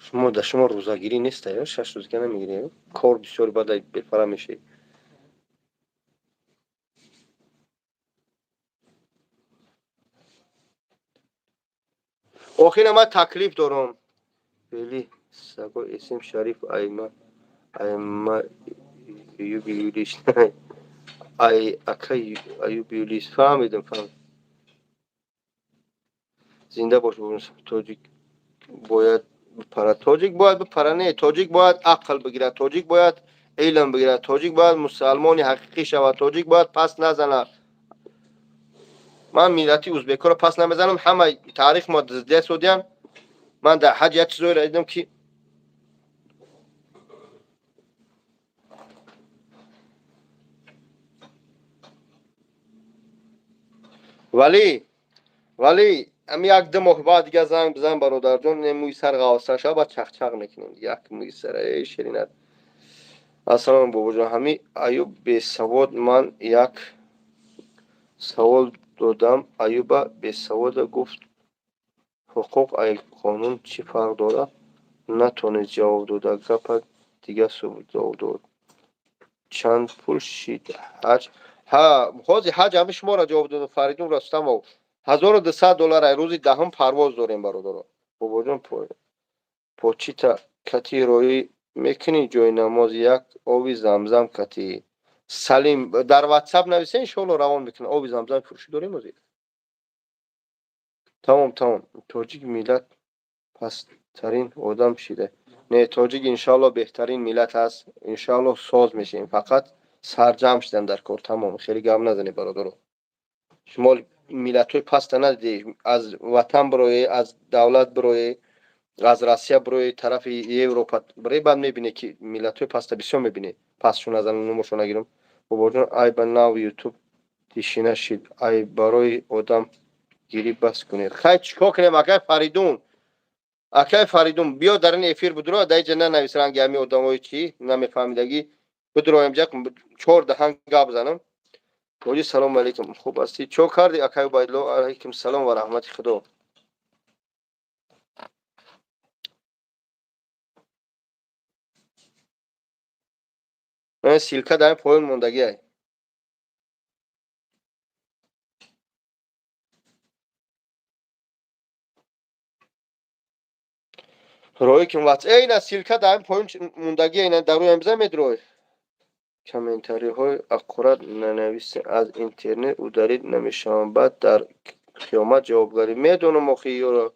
Шумо да шумо рӯзагирӣ неста, 6 рӯз ка намегирӣ, кор бисёр, баъд бефара мешавӣ. Охира ман таклиф дорам. Вели саго исм Шариф айма айма Аюби Юлис, ай ака Аюби Юлис, фаҳмидам, фаҳмидам. Зинда бош. Тоҷик бояд бипарад, тоҷик бояд бипара, не, тоҷик бояд ақл бигирад, тоҷик бояд илм бигирад, тоҷик бояд мусалмони ҳақиқӣ шавад, тоҷик бояд пас назанад. Ман миллати узбекҳоро пас намезанам, ҳама таърих мо дидесодиям. Ман дар ҳаҷ як чизоеро дидам, ки вале ами 1-2 моҳ баъд дига занг бизан, бародарҷон, мӯи сар ғавса шава, баъд чақчақ мекунем, як мӯи сара ширинат. Ассалому, бобоҷон, ҳами Аюб бесавод. Ман як савол додам Аюба бесавода, гуфт: ҳуқуқ ай қонун чӣ фарқ дорад? Натонист ҷавоб дода, гапа дига ҷавоб дод. Чанд пул шид ҳаҷ? Ҳа, ҳози ҳаҷ ҳами шуморо ҷавоб додам. Фаридун Ростамов, 1200 доллар. Ай рӯзи 10-ум парвоз дорем, бародаро. Бобоҷон, почита кати роӣ мекунӣ ҷои намоз, як оби замзам кати. Салим, дар Ватсап нависа, иншоалло равон мекунам. Оби замзам фурӯшӣ дорем ҳозир. Тамом, тамом. Тоҷик миллат пасттарин одам шида. Не, тоҷик иншоалло беҳтарин миллат аст, иншоалло соз мешавем, фақат сарҷамъ шидан дар кор. Тамом, хеле гап назанед, бародаро. Шумо миллатҳои паста надидед. Аз ватан бироед, аз давлат бироед, аз Россия бироед, тарафи Европа бироед, баъд мебинед, ки миллатҳои паста бисёр мебинед. Пастшо назанам, номошо нагирам. Бобоҷон, ай ба нав Ютуб тишина шид, ай барои одамгирӣ бас кунед. Хай, чӣ кор кунем, акай Фаридун? Акай Фаридун, биё, дар ин эфир будуро, дар иҷа нанавис, ранги ҳами одамои чӣ намефаҳмидагӣ. Бидуроем, ҷа чор даҳан гап занам. Тоҷи, салому алейкум, хуб ҳастӣ? Чо кардӣ, акай Убайдулло? Алайкум салом ва раҳмати Худо. Ссылка дар поён мондагиай. Роӣ кун ватс, ина ссылка дар поён мондагиай, ина дар рӯям бизан, медрои. Комментариҳои аккурат нанависем, аз интернет удалить намешаванд, баъд дар қиёмат ҷавобгарӣ. Медонам, охи ёро.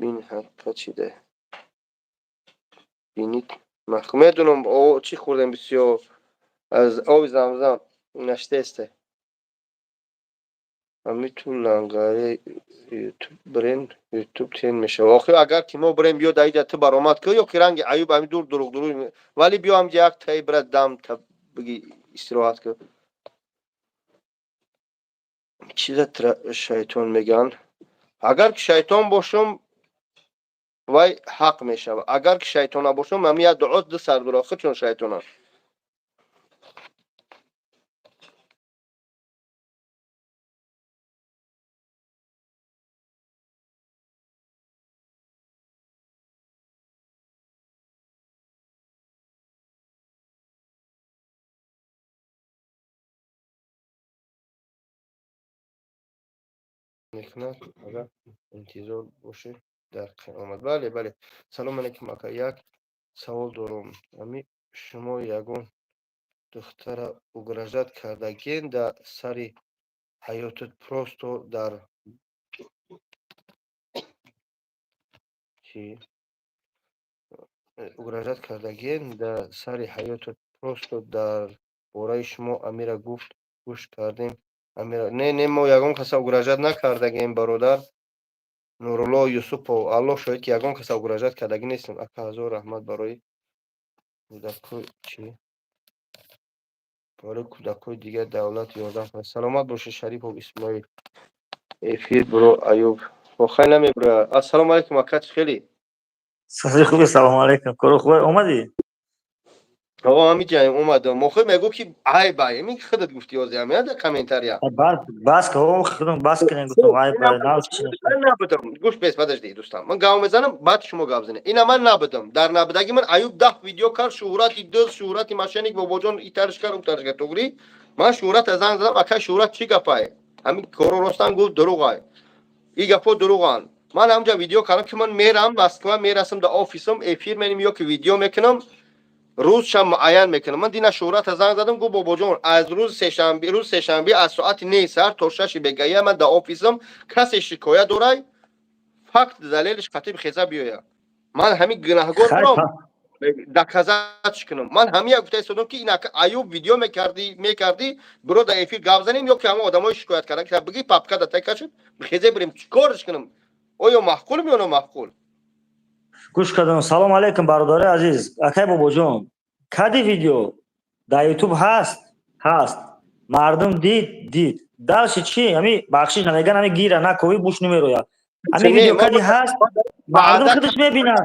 Бин, ҳақиқат чида бинит. Медонам, чӣ хӯрдем бисёр, аз оби замзам наштесте. Ҳами ту лангари Ютуб бирен, Ютуб тен мешава. Охир, агар ки мо бирем, биё даиҷа ту баромад кӯ, ё ки ранги Аюб ҳами дур дуруғ дуруғ, вале биё ҳамҷа як таи бира, дам та биги, истироҳат кӯ. Чиза шайтон мегӯянд? Агар ки шайтон бошам, вай ҳақ мешавад, агар ки шайтон набошам, ҳами як дуо ду сар дуро худшон шайтонанд. Мекунад, агар интизор бошед дар қиёмат. Бале, бале. Салому алейкум, ака, як савол дорам. Ами шумо ягон духтара угрожать кардагиен дар сари ҳаётат, просто дар чӣ угрожать кардагиен дар сари ҳаётат, просто дар бораи шумо Амира гуфт, гӯш кардем. Амира, не, не, мо ягон каса угрожать накардагием, бародар Нурулло Юсупов. Аллоҳ шоҳид, ки ягон каса угрожать кардагӣ нестем. Ака, ҳазор раҳмат барои кӯдакҳои чӣ, барои кӯдакҳои дигар давлат ёрдам кунад. Саломат бошед, Шарипов Исмоил. Эфир бро, Аюб охай намебура. Ассалому алайкум, ака, чӣ хелӣ? Сази хуби, салому алайкум. Коро хуб, омадӣ? Ҳамиҷаем омадам. Охир мегӯ ки айб ай. Ҳамин худат гуфти ҳозир ҳамин дар комментария. Бас худам бас кунем, гуфтам айб ай. Ман набудам. Гӯш бес, подожди, дӯстам. Ман гап мезанам, баъд шумо гап занед. Ина ман набудам. Дар набудаги ман Аюб 10 видео кард, шӯҳрати дӯст, шӯҳрати мошенник, бобоҷон итарш кард, утарш кард. Туғри? Ман шӯҳрата занг задам, акай шӯҳрат чӣ гапай? Ҳамин коро ростан гуфт дурӯғай. И гапҳо дурӯғанд. Ман ҳамҷа видео кардам ки ман мерам Москва, мерасам дар офисам, эфир менем ё ки видео мекунам, рӯзшам муайян мекунам. Ман дина шӯҳрата занг задам, гуфт бобоҷон, аз рӯзи сешанбе, рӯзи сешанбе аз соати 9 сар то 6 бегоҳия ман дар офисам, касе шикоят дорай, факт далелиш қатиб хеза биёя. Ман ҳамин гунаҳгор бурам, доказать кунам. Ман ҳамин як гуфта истодам ки ин Аюб видео мекардӣ, биро дар эфир гап занем ё ки ҳамон одамои шикоят кардан ки бигӣ папка да тай кашид, хезе бирем, чӣ корш кунам? Оё маъқул ё номаъқул? Гӯш кардам. Салом алейкум, бародари азиз. Акай бобоҷон, кади видео дар ютуб ҳаст, ҳаст. Мардум дид, дид. Дальше чӣ? Ҳами бахшиш намеган, ҳами гира накови буш намерояд. Ҳами видео кади ҳаст, мардум худаш мебинад.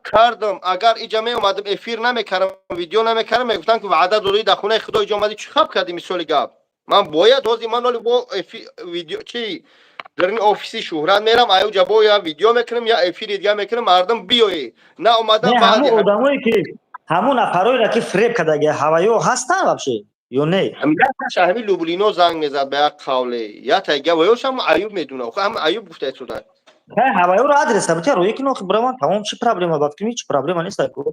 Кардам. Агар иҷа меомадам, эфир намекардам, видео намекардам, мегуфтам ки ваъда додӣ, дар хонаи худо иҷа омадӣ, чӣ хаб кардӣ? Мисоли гап, ман бояд ҳозир ман оли бо видео чи дар ин офиси шӯҳрат мерам, аюҷа бо я видео мекунам, я эфири дига мекунам, мардум биёе наомада. Ҳамун одамое ки ҳамун нафароеро ки фиреб кардаги ҳаваё ҳастанд вообще ё не? Ҳамин Люблино занг мезад ба як қавле, я тайга ваёшам Аюб медуна, ҳам Аюб гуфта истода. Ҳаваёро адреса битя рӯе ки нохи бираванд, тамом. Чӣ проблема? Ба фикри чӣ проблема нест ку.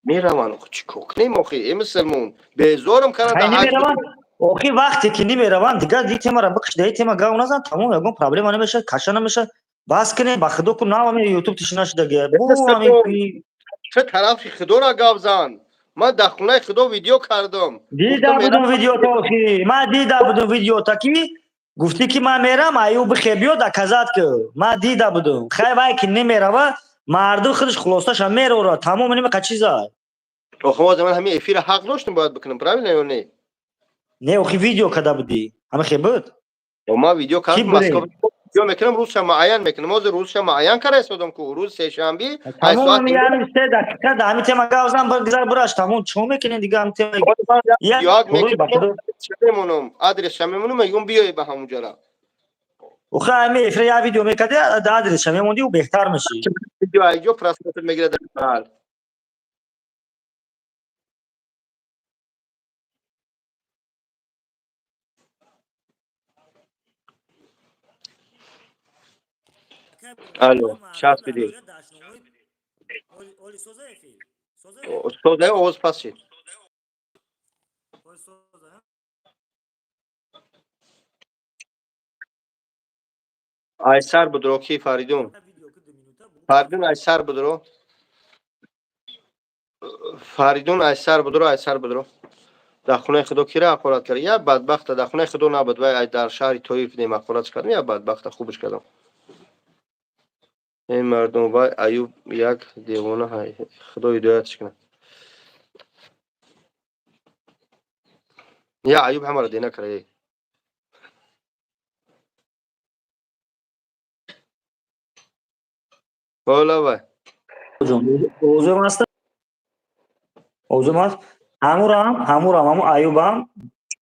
Мераванд, чӣ кор кунем охи, э мусулмон безорам карда. Намераванд охи, вақте ки намераванд, дигар ди темара бикш, даи тема гав назан, тамом, ягон проблема намешавад, каша намешавад. Бас кунем, ба худо ку навами ютуб тишина шудаги. Чӣ тарафи худоро гап зан, ман дар хонаи худо видео кардам. Дида будум видеото охи, ман дида будум видеото ки гуфтӣ ки ман мерам, аю бихе биё доказать ки ман дида будум. Хай, вай ки намерава, мардум худаш хулосаша мерора, тамом, нимақа чиза. Охи, ман ҳамин эфира ҳақ доштам, бояд бикунам, правильно ё не? Не, охи, видео када будӣ, ҳама хе буд. Ман видео кардам, Москва видео мекунам, рӯзша муайян мекунам. Ҳозир рӯзша муайян карда истодам ку рӯзи сешанбе. Тамом, яъни 3 дақиқа да ҳамин тема гап зан, бигзар, бураш, тамом. Чӣ мекунем дига ҳамин тема? Мемонам, адресша мемонам, мегӯям биёе ба ҳамун ҷара. Охи, ҳамин эфира як видео мекарди, адреса мемондӣ, ӯ беҳтар меши. Видео айҷо просмотр мегирад дар маҳал. Алло, часпиди. Соза, овоз пас шид. Айсар будро ки Фаридун? Фаридун айсар будро. Фаридун айсар будро, айсар будро. Дар хонаи худо кира ҳақорат кард? Як бадбахта дар хонаи худо набуд, вай дар шаҳри Тоиф нем ҳақорат кардам, як бадбахта хубш кардам. Эй мардум, вай Аюб як девона ҳай, худо ҳидоятш кунад. Я Аюб ҳамаро дена кара эй. Бола вай. Овозам аст? Овозам аст? Ҳамурам, ҳамурам, ҳаму Аюбам,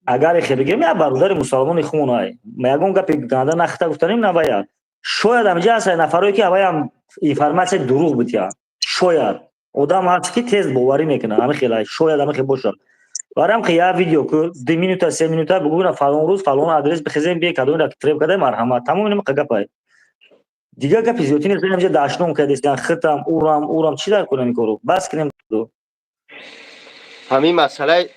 агар хе бигирем, як бародари мусалмони хунай. Ягон гапи ганда нахта гуфтанем набаяд. Шояд ҳамиҷа ҳаст нафарое ки аваям информатсияи дурӯғ битяд. Шояд одам ҳаст ки тез боварӣ мекунад, ҳами хела, шояд ҳами хел бошад. Барам ки як видео ку 2 минута, 3 минута бугӯна, фалон рӯз фалон адрес бихезем, бие, кадомира фиреб карда, марҳамат, тамом, нимақа гапай. Дигар гапи зиёдтӣ нест. Ҳамиҷа дашном кардестан, хитам, урам, урам, чӣ дар кунам ин корро? Бас кунем. Ҳамин масъалаи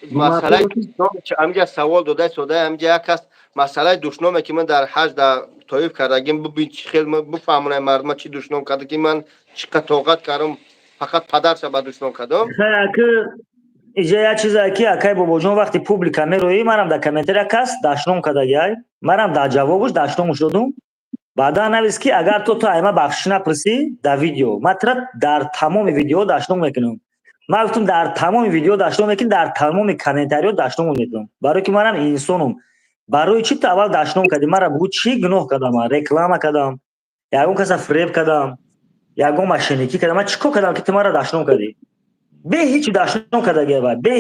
ҳамиҷа савол дода истода, ҳамиҷа як кас масъалаи душноме ки ман дар ҳаҷ дар Тоиф кардагим, бибин чӣ хел бифаҳмонай мардума, чӣ душном карда ки ман чӣ қадр тоқат кардам, фақат падарша ба душном кардам. Иҷа як чизе ки, акай бобоҷон, вақти публика мероӣ, манам дар комментария кас дашном кардагиай, манам дар ҷавобуш дашномуш додум. Баъдан навис ки агар ту айма бахшиш напурсӣ дар видео, ман тира дар тамоми видео дашном мекунам. Ман гуфтам, дар тамоми видео дашном мекунам, дар тамоми комментариҳо дашном мекунам, барое ки манам инсонум. Барои чӣ ту аввал дашном кардӣ? Мара бугӯ, чӣ гуноҳ кардам? Ман реклама кардам, ягон каса фиреб кардам, ягон мошенникӣ кардам? Ман чӣ кор кардам ки ту мара дашном кардӣ? Бе ҳичи дашном кардагия вай. Бе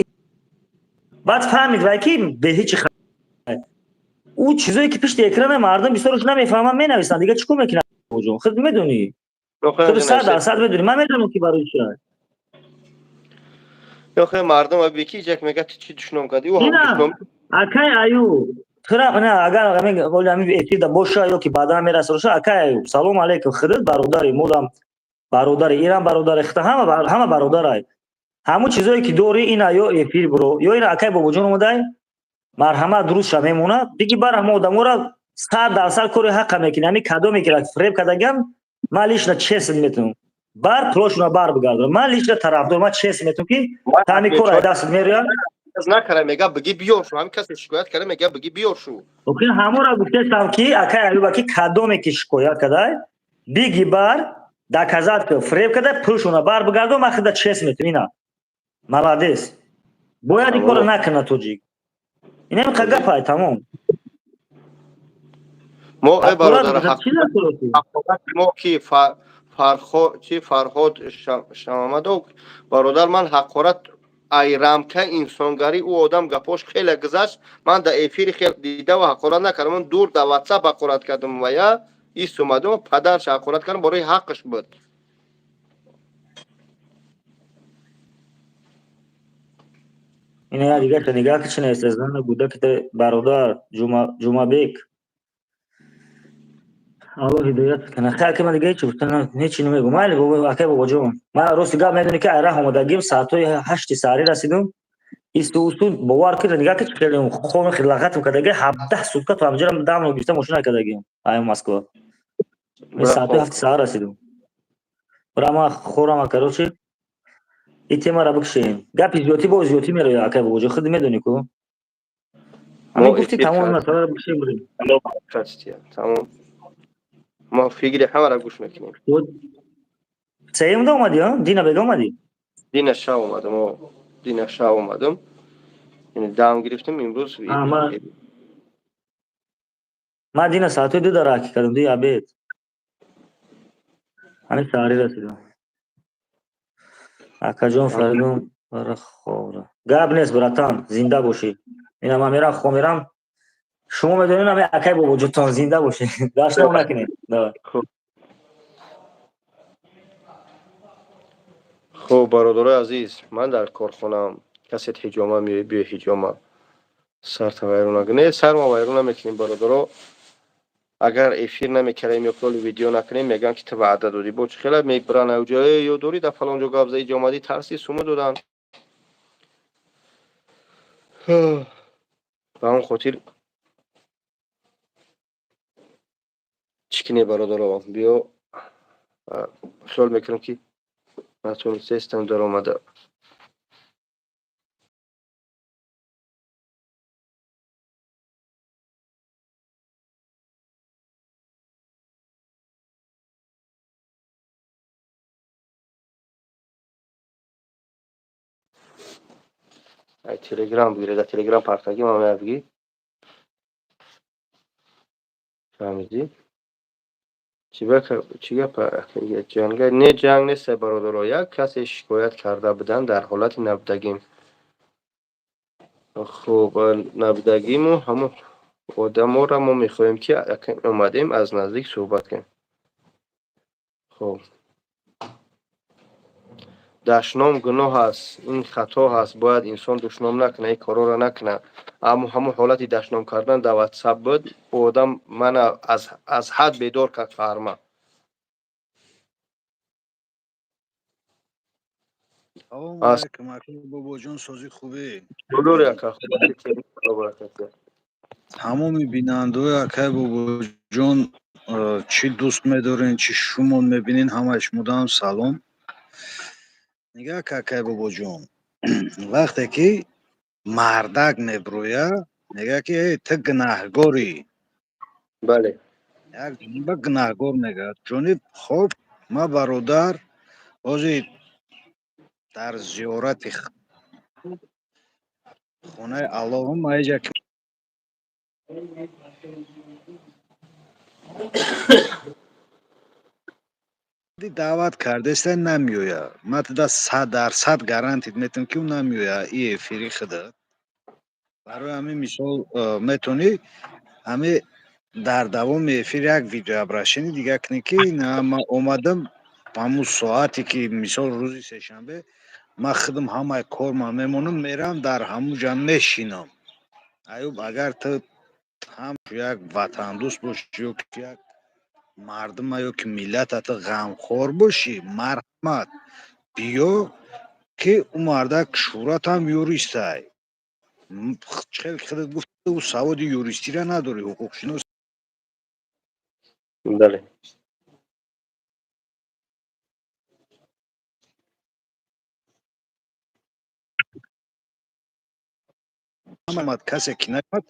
баъд фаҳмид вай ки бе ҳичи ӯ чизое ки пишти экрана мардум бисёраш намефаҳманд, менависанд. Дига чӣ кор мекунад ҷон? Худ медонӣ. Худ 100% медонӣ. Ман медонам ки барои чӣ. Охе мардум бики ҷак мега ту чӣ душном кардӣ? Ӯ ҳам душном. Акай Аюб, тура на агар ҳамин эфирда боша ё ки баъдан мераса боша, акай Аюб, салом алейкум, худат бародари модам, бародари ирам, бародари хита, ҳама ҳама бародарай. Ҳамун чизое ки дорӣ, ина ё эфир биро, ё ина акай Бобоҷон омадай, марҳамат, дурустша мемонад, биги бар ҳама одаморо 100% кори ҳаққа мекунӣ. Ҳамин кадоме ки фиреб кардагиам, ман лично честно метавонам бар пулошуна бар бигардонам. Ман лично тарафдор, ман честно метавонам ки ҳамин кор ай дастат мерояд. Накара мега, биги биёр шу. Ҳамин касе шикоят кара мега, биги биёр шу. Охи ҳамонро гуфтестам ки акай Аюба, ки кадоме ки шикоят кадай, биги бар доказать ки фиреб кадай, пулшуна бар бигардон, ман худа честно метавонам. Ина молодец, бояд ин корро накунад тоҷик. Инам гапай, тамом. Мо э бародар, мо ки Фархо чи Фарҳод Шамамадов бародар, ман ҳақорат ай рамка инсонгарӣ, ӯ одам гапош хеле гузашт. Ман дар эфири хел дида ва ҳақорат накардам. Ман дур дар ватсап ҳақорат кардам ва я ис омадам, падарш ҳақорат кардам, барои ҳаққаш буд. Ина я дигаша нигаҳ ки чӣ нависта, зана буда ки бародар Ҷумабек. Аллоҳ ҳидоят кунад. Хайр, ки ман дига ҳечи гуфта ҳечи намегӯм. Майли бобо, акай Бобоҷон. Ман рости гап медонӣ ки айраҳ омадагим, соатҳои 8 саҳарӣ расидум. Исту усту бовар кунед, нигаҳ ки хеле хом лағатм кардаги, 17 сутка то ҳамҷара дам гирифта мошина кардагим. Ай Москва. Мен соатҳои 7 саҳар расидум. Бира ман хорам, короче. И темара бикшем. Гапи зиёдӣ бо зиёдӣ мерояд, акай Бобоҷон, худ медонӣ ку. Ҳамин гуфти, тамоми масъаларо бикшем, бурем. Тамом. Мо фикри ҳамаро гӯш мекунем. Сеюмда омадӣ, дина бега омадӣ? Дина шав омадам, дина шав омадам. Дам гирифтем имрӯз. Ман дина соатҳои 2 дар раки кардам, 2 обед. Ҳамин саҳарӣ расидам. Акаҷон Фаридун, бара хобра. Гап нест, братан, зинда бошӣ. Ина ман мерам, хоб мерам. Шумо медонед, ҳамин акай Бобоҷонтон, зинда бошед. Дашном накунед. Хуб, бародарои азиз, ман дар корхонаам. Касе ҳиҷома меояд, биё ҳиҷома. Сарта вайрон накун. Не, сар ма вайрон намекунем, бародаро. Агар эфир намекардем ё коли видео накунем, мегӯянд ки ту ваъда додӣ. Бо чӣ хела мебаранд авҷо, ё дорӣ дар фалон ҷо гап зади, омадӣ, тарси сума доданд. Ба он хотир чӣ кине, бародаро, биё, хиёл мекунам ки натонистестам даромада. Ай Телеграм бигире, дар Телеграм партаги ман мея, бигӣ. Фаҳмидӣ? Чӣ гап, ҷанга? Не, ҷанг нест, бародаро. Як касе шикоят карда буданд дар ҳолати набудагим. Хуб, набудагиму ҳамон одаморо мо мехоҳем ки омадем, аз наздик суҳбат кунем. Хуб, дашном гуноҳ аст, ин хато ҳаст, бояд инсон душном накунад, ин корҳоро накунад. Аммо ҳамон ҳолати дашном кардан дар ватсап буд, одам мана аз ҳад бедор кард фарма. Салому алайкум, акай Бобоҷон, созӣ, хубӣ? Ака. Тамоми бинандаои акай Бобоҷон, чӣ дӯст медорен, чӣ шумон мебинен, ҳамаи шумодаам салом. Нигаҳ ка, акай Бобоҷон, вақте ки мардак мебурӯя, мегӯяд ки эй, ту гунаҳгорӣ. Бале. Як ҷониба гунаҳгор мегӯяд. Ҷониб, хоб, ма бародар, ҳозир дар зиёрати хонаи Аллоҳум ма иҷа. Даъват кардеста, намеояд. Ман туда 100% гарантит метавам, ки ӯ намеояд и эфири худа. Барои ҳамин, мисол, метавонӣ ҳамин дар давоми эфир як видеообращение дига кунӣ, ки на, ман омадам ҳамун соате, ки, мисол, рӯзи сешанбе ман худам ҳамаи корма мемонам, мерам, дар ҳамун ҷа мешинам. Аюб, агар ту ҳам як ватандӯст бошӣ ё ки як мардума ё ки миллатата ғамхор бошӣ, марҳамат, биё, ки ӯ мардак Шӯҳратам юристай. Хеле худат гуфт, ӯ саводи юристира надорӣ, ҳуқуқшинос. Бале. Омад, касе ки наомад,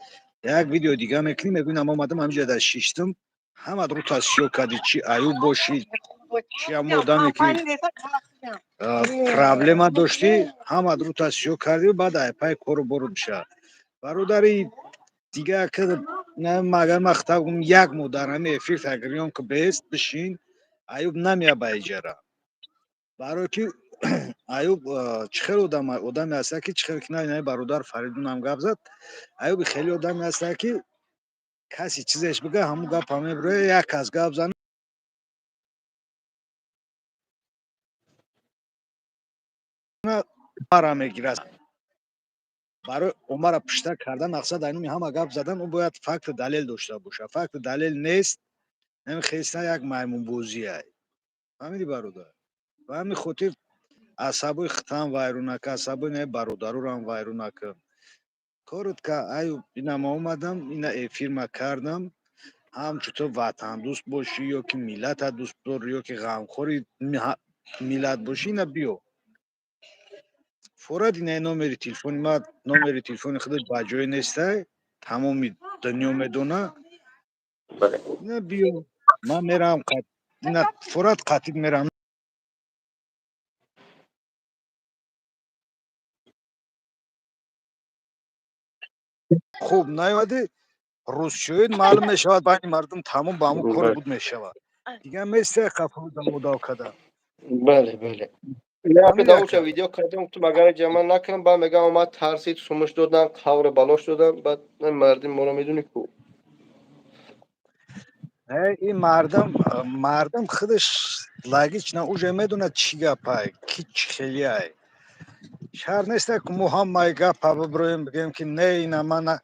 як видео дига мекунӣ, мегӯӣ: "Нам омадам, ҳаминҷа дар шиштам, ҳамат рӯ тасфиё кардӣ, чи Аюб бошӣ, чи ҳамон одаме, ки проблема доштӣ, ҳамат рӯ тасфиё кардӣ, баъд айпай кору бору бишавад." Бародари дига, агар ман хитаб гум, як моҳ дар ҳамин эфир тагирён ки бест бишин, Аюб намеяд ба иҷара. Барое ки Аюб чӣ хел одам, одаме ҳаста, ки чӣ хел ки на бародар Фаридунам гап зад, Аюби хеле одаме ҳаста, ки касе чизеш бига, ҳамун гапа мебироя, як кас гап зана, мара мегирад. Барои омара пушта кардан, мақсад айнуми ҳама гап задан, ӯ бояд факту далел дошта бошад. Факту далел нест, намехеста, як маймунбозиай. Фаҳмидӣ, бародар? Ба ҳамин хотир асабои хитам вайрон нака, асабои на бародарурам вайрон накун. Корот ка, аю, ина ма омадам, ина эфир ма кардам. Ҳамчу ту ватандӯст бошӣ ё ки миллата дӯст дорӣ, ё ки ғамхори миллат бошӣ, ина биё. Форад, ина номери телефони ма, номери телефони худат ба ҷое нестай, тамоми дунё медона. Ина биё, ман мерам, ина форад, қатиб мерам. Хуб, наёмадӣ, рӯзшӯид маълум мешавад байни мардум, тамом, ба ҳамун кори буд мешавад. Дигар месте қафо дамодав када. Бале. Дауча видео кардам, гуфтам, агар ҷамъ накунам, баъд мегам, омад, тарсид, сумуш додан, қавр балош додан, баъд мардим моро медуни ку. Ин мардум худаш логично уже медонад, чӣ гапай, ки чӣ хелиай. Шарт неста, ки мо ҳамаи гапа бибироем, бигӯем, ки не, ина мана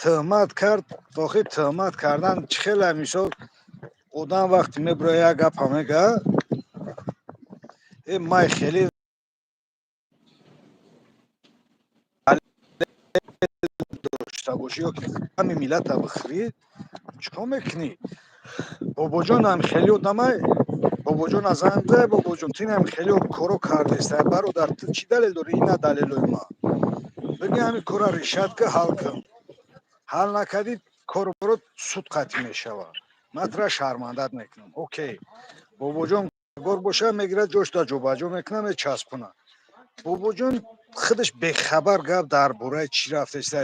тӯҳмат кард. Охир тӯҳмат кардан чӣ хела? Мисол, одам вақте мебироя, як гапа мега, э, май хеле дошта бошӣ ё ки ҳами миллата бихӯрӣ, чӣ кор мекунӣ? Бобоҷонам хеле одамай, бобоҷон аз ҳамза, бобоҷон, ту инам хеле коро кардеста, бародар, ту чӣ далел дорӣ? Ина далелои ма, бигӯ, ҳамин кора решать ка, ҳал кун. Ҳал накардӣ, кору боро суд қатъӣ мешавад, ман тура шармандат мекунам. Окей, бобоҷон гор боша, мегирад, ҷошта ҷобаҷо мекунад, мечаспонад. Бобоҷон худаш бехабар, гап дар бораи чӣ рафтеста,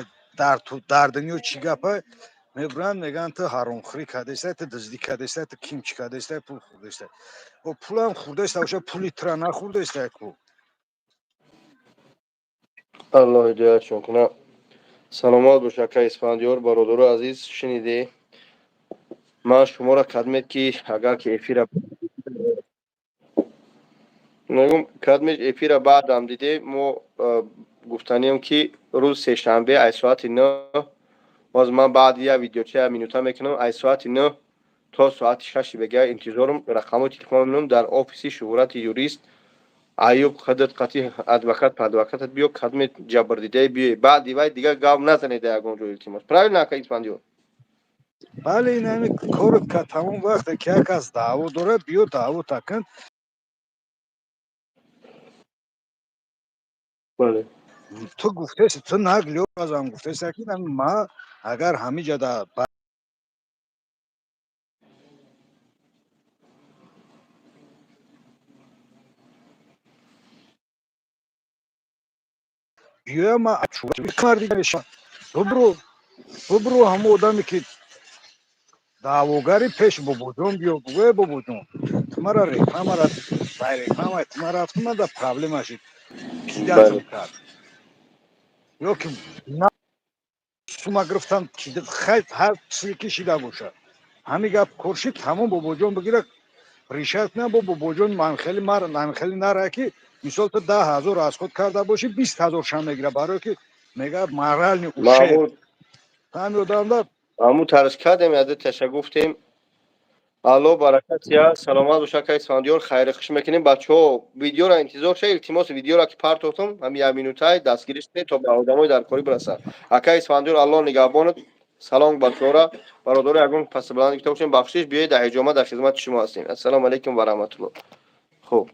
дар дунё чӣ гапа, мебуранд, мегӯянд, ту ҳаромхӯрӣ кардеста, ту дуздӣ кардеста, ту ким чӣ кардеста, пул хӯрдеста. Пулам хӯрдеста боша, пули тура нахӯрдеста ку. Аллоҳ ҳидоятшон кунад. Саломат бош, ака Исфандиёр. Бародару азиз, шуниде, ман шуморо кадмед, ки агар ки эфира мегум, кадмед, эфира баъдам диде, мо гуфтанием, ки рӯз сешанбе ай соати 9, боз ман баъди як видеоча як минута мекунам, ай соати 9 то соати 6 бега интизорум, рақамҳои телефон мемонам, дар офиси Шуҳрати юрист Аюб, худат қатъи адвокат падвокатат биё, кадме ҷабрдидае биёй. Баъди вай дигар гап назанед ягон ҷо, илтимос. Правильно, ака Исфандиёр? Бале, ин ҳами корот ка, тамом. Вақте ки як кас даъво дорад, биё, даъво такун. Бале. Ту гуфтеси, ту наглӣ азам гуфтеси, ки ма агар ҳамиҷа да биёям, ма бубру, бубру, ҳамон одаме, ки даъвогари, пеш бобоҷон биё, бугӯе: "Бобоҷон, ту Мара рекламара, ба рекламаи ту ма рафтам, ман да проблема шид, кидатам кард ё ки на сума гирифтам, хай, ҳар чизе ки шида бошад, ҳамин гап кор шид, тамом. Бобоҷон бигира, решать кунам бо бобоҷон. Ман хеле ман хеле нара, ки мисол ту 10 000 аз худ карда бошӣ, 20 000 шам мегира, барое ки мега моральный ущерб ҳами одамда. Ҳамун тарз кардем, яде таша гуфтем. Алло баракатия, саломат боша, акай Исфандиёр. Хайри хуш мекунем, бачаҳо. Видеоро интизор ша, илтимос. Видеоро ки партофтам, ҳами як минутаи дастгириш кунед, то ба одамои даркорӣ бирасад. Акай Исфандиёр, Алло нигаҳбонат. Салом бачаҳора, бародаро. Ягон пасбаланд гуфта бошем, бахшиш. Биёед, дар ҳиҷома дар хизмати шумо ҳастем. Ассалому алайкум ва раҳматулло. Хуб.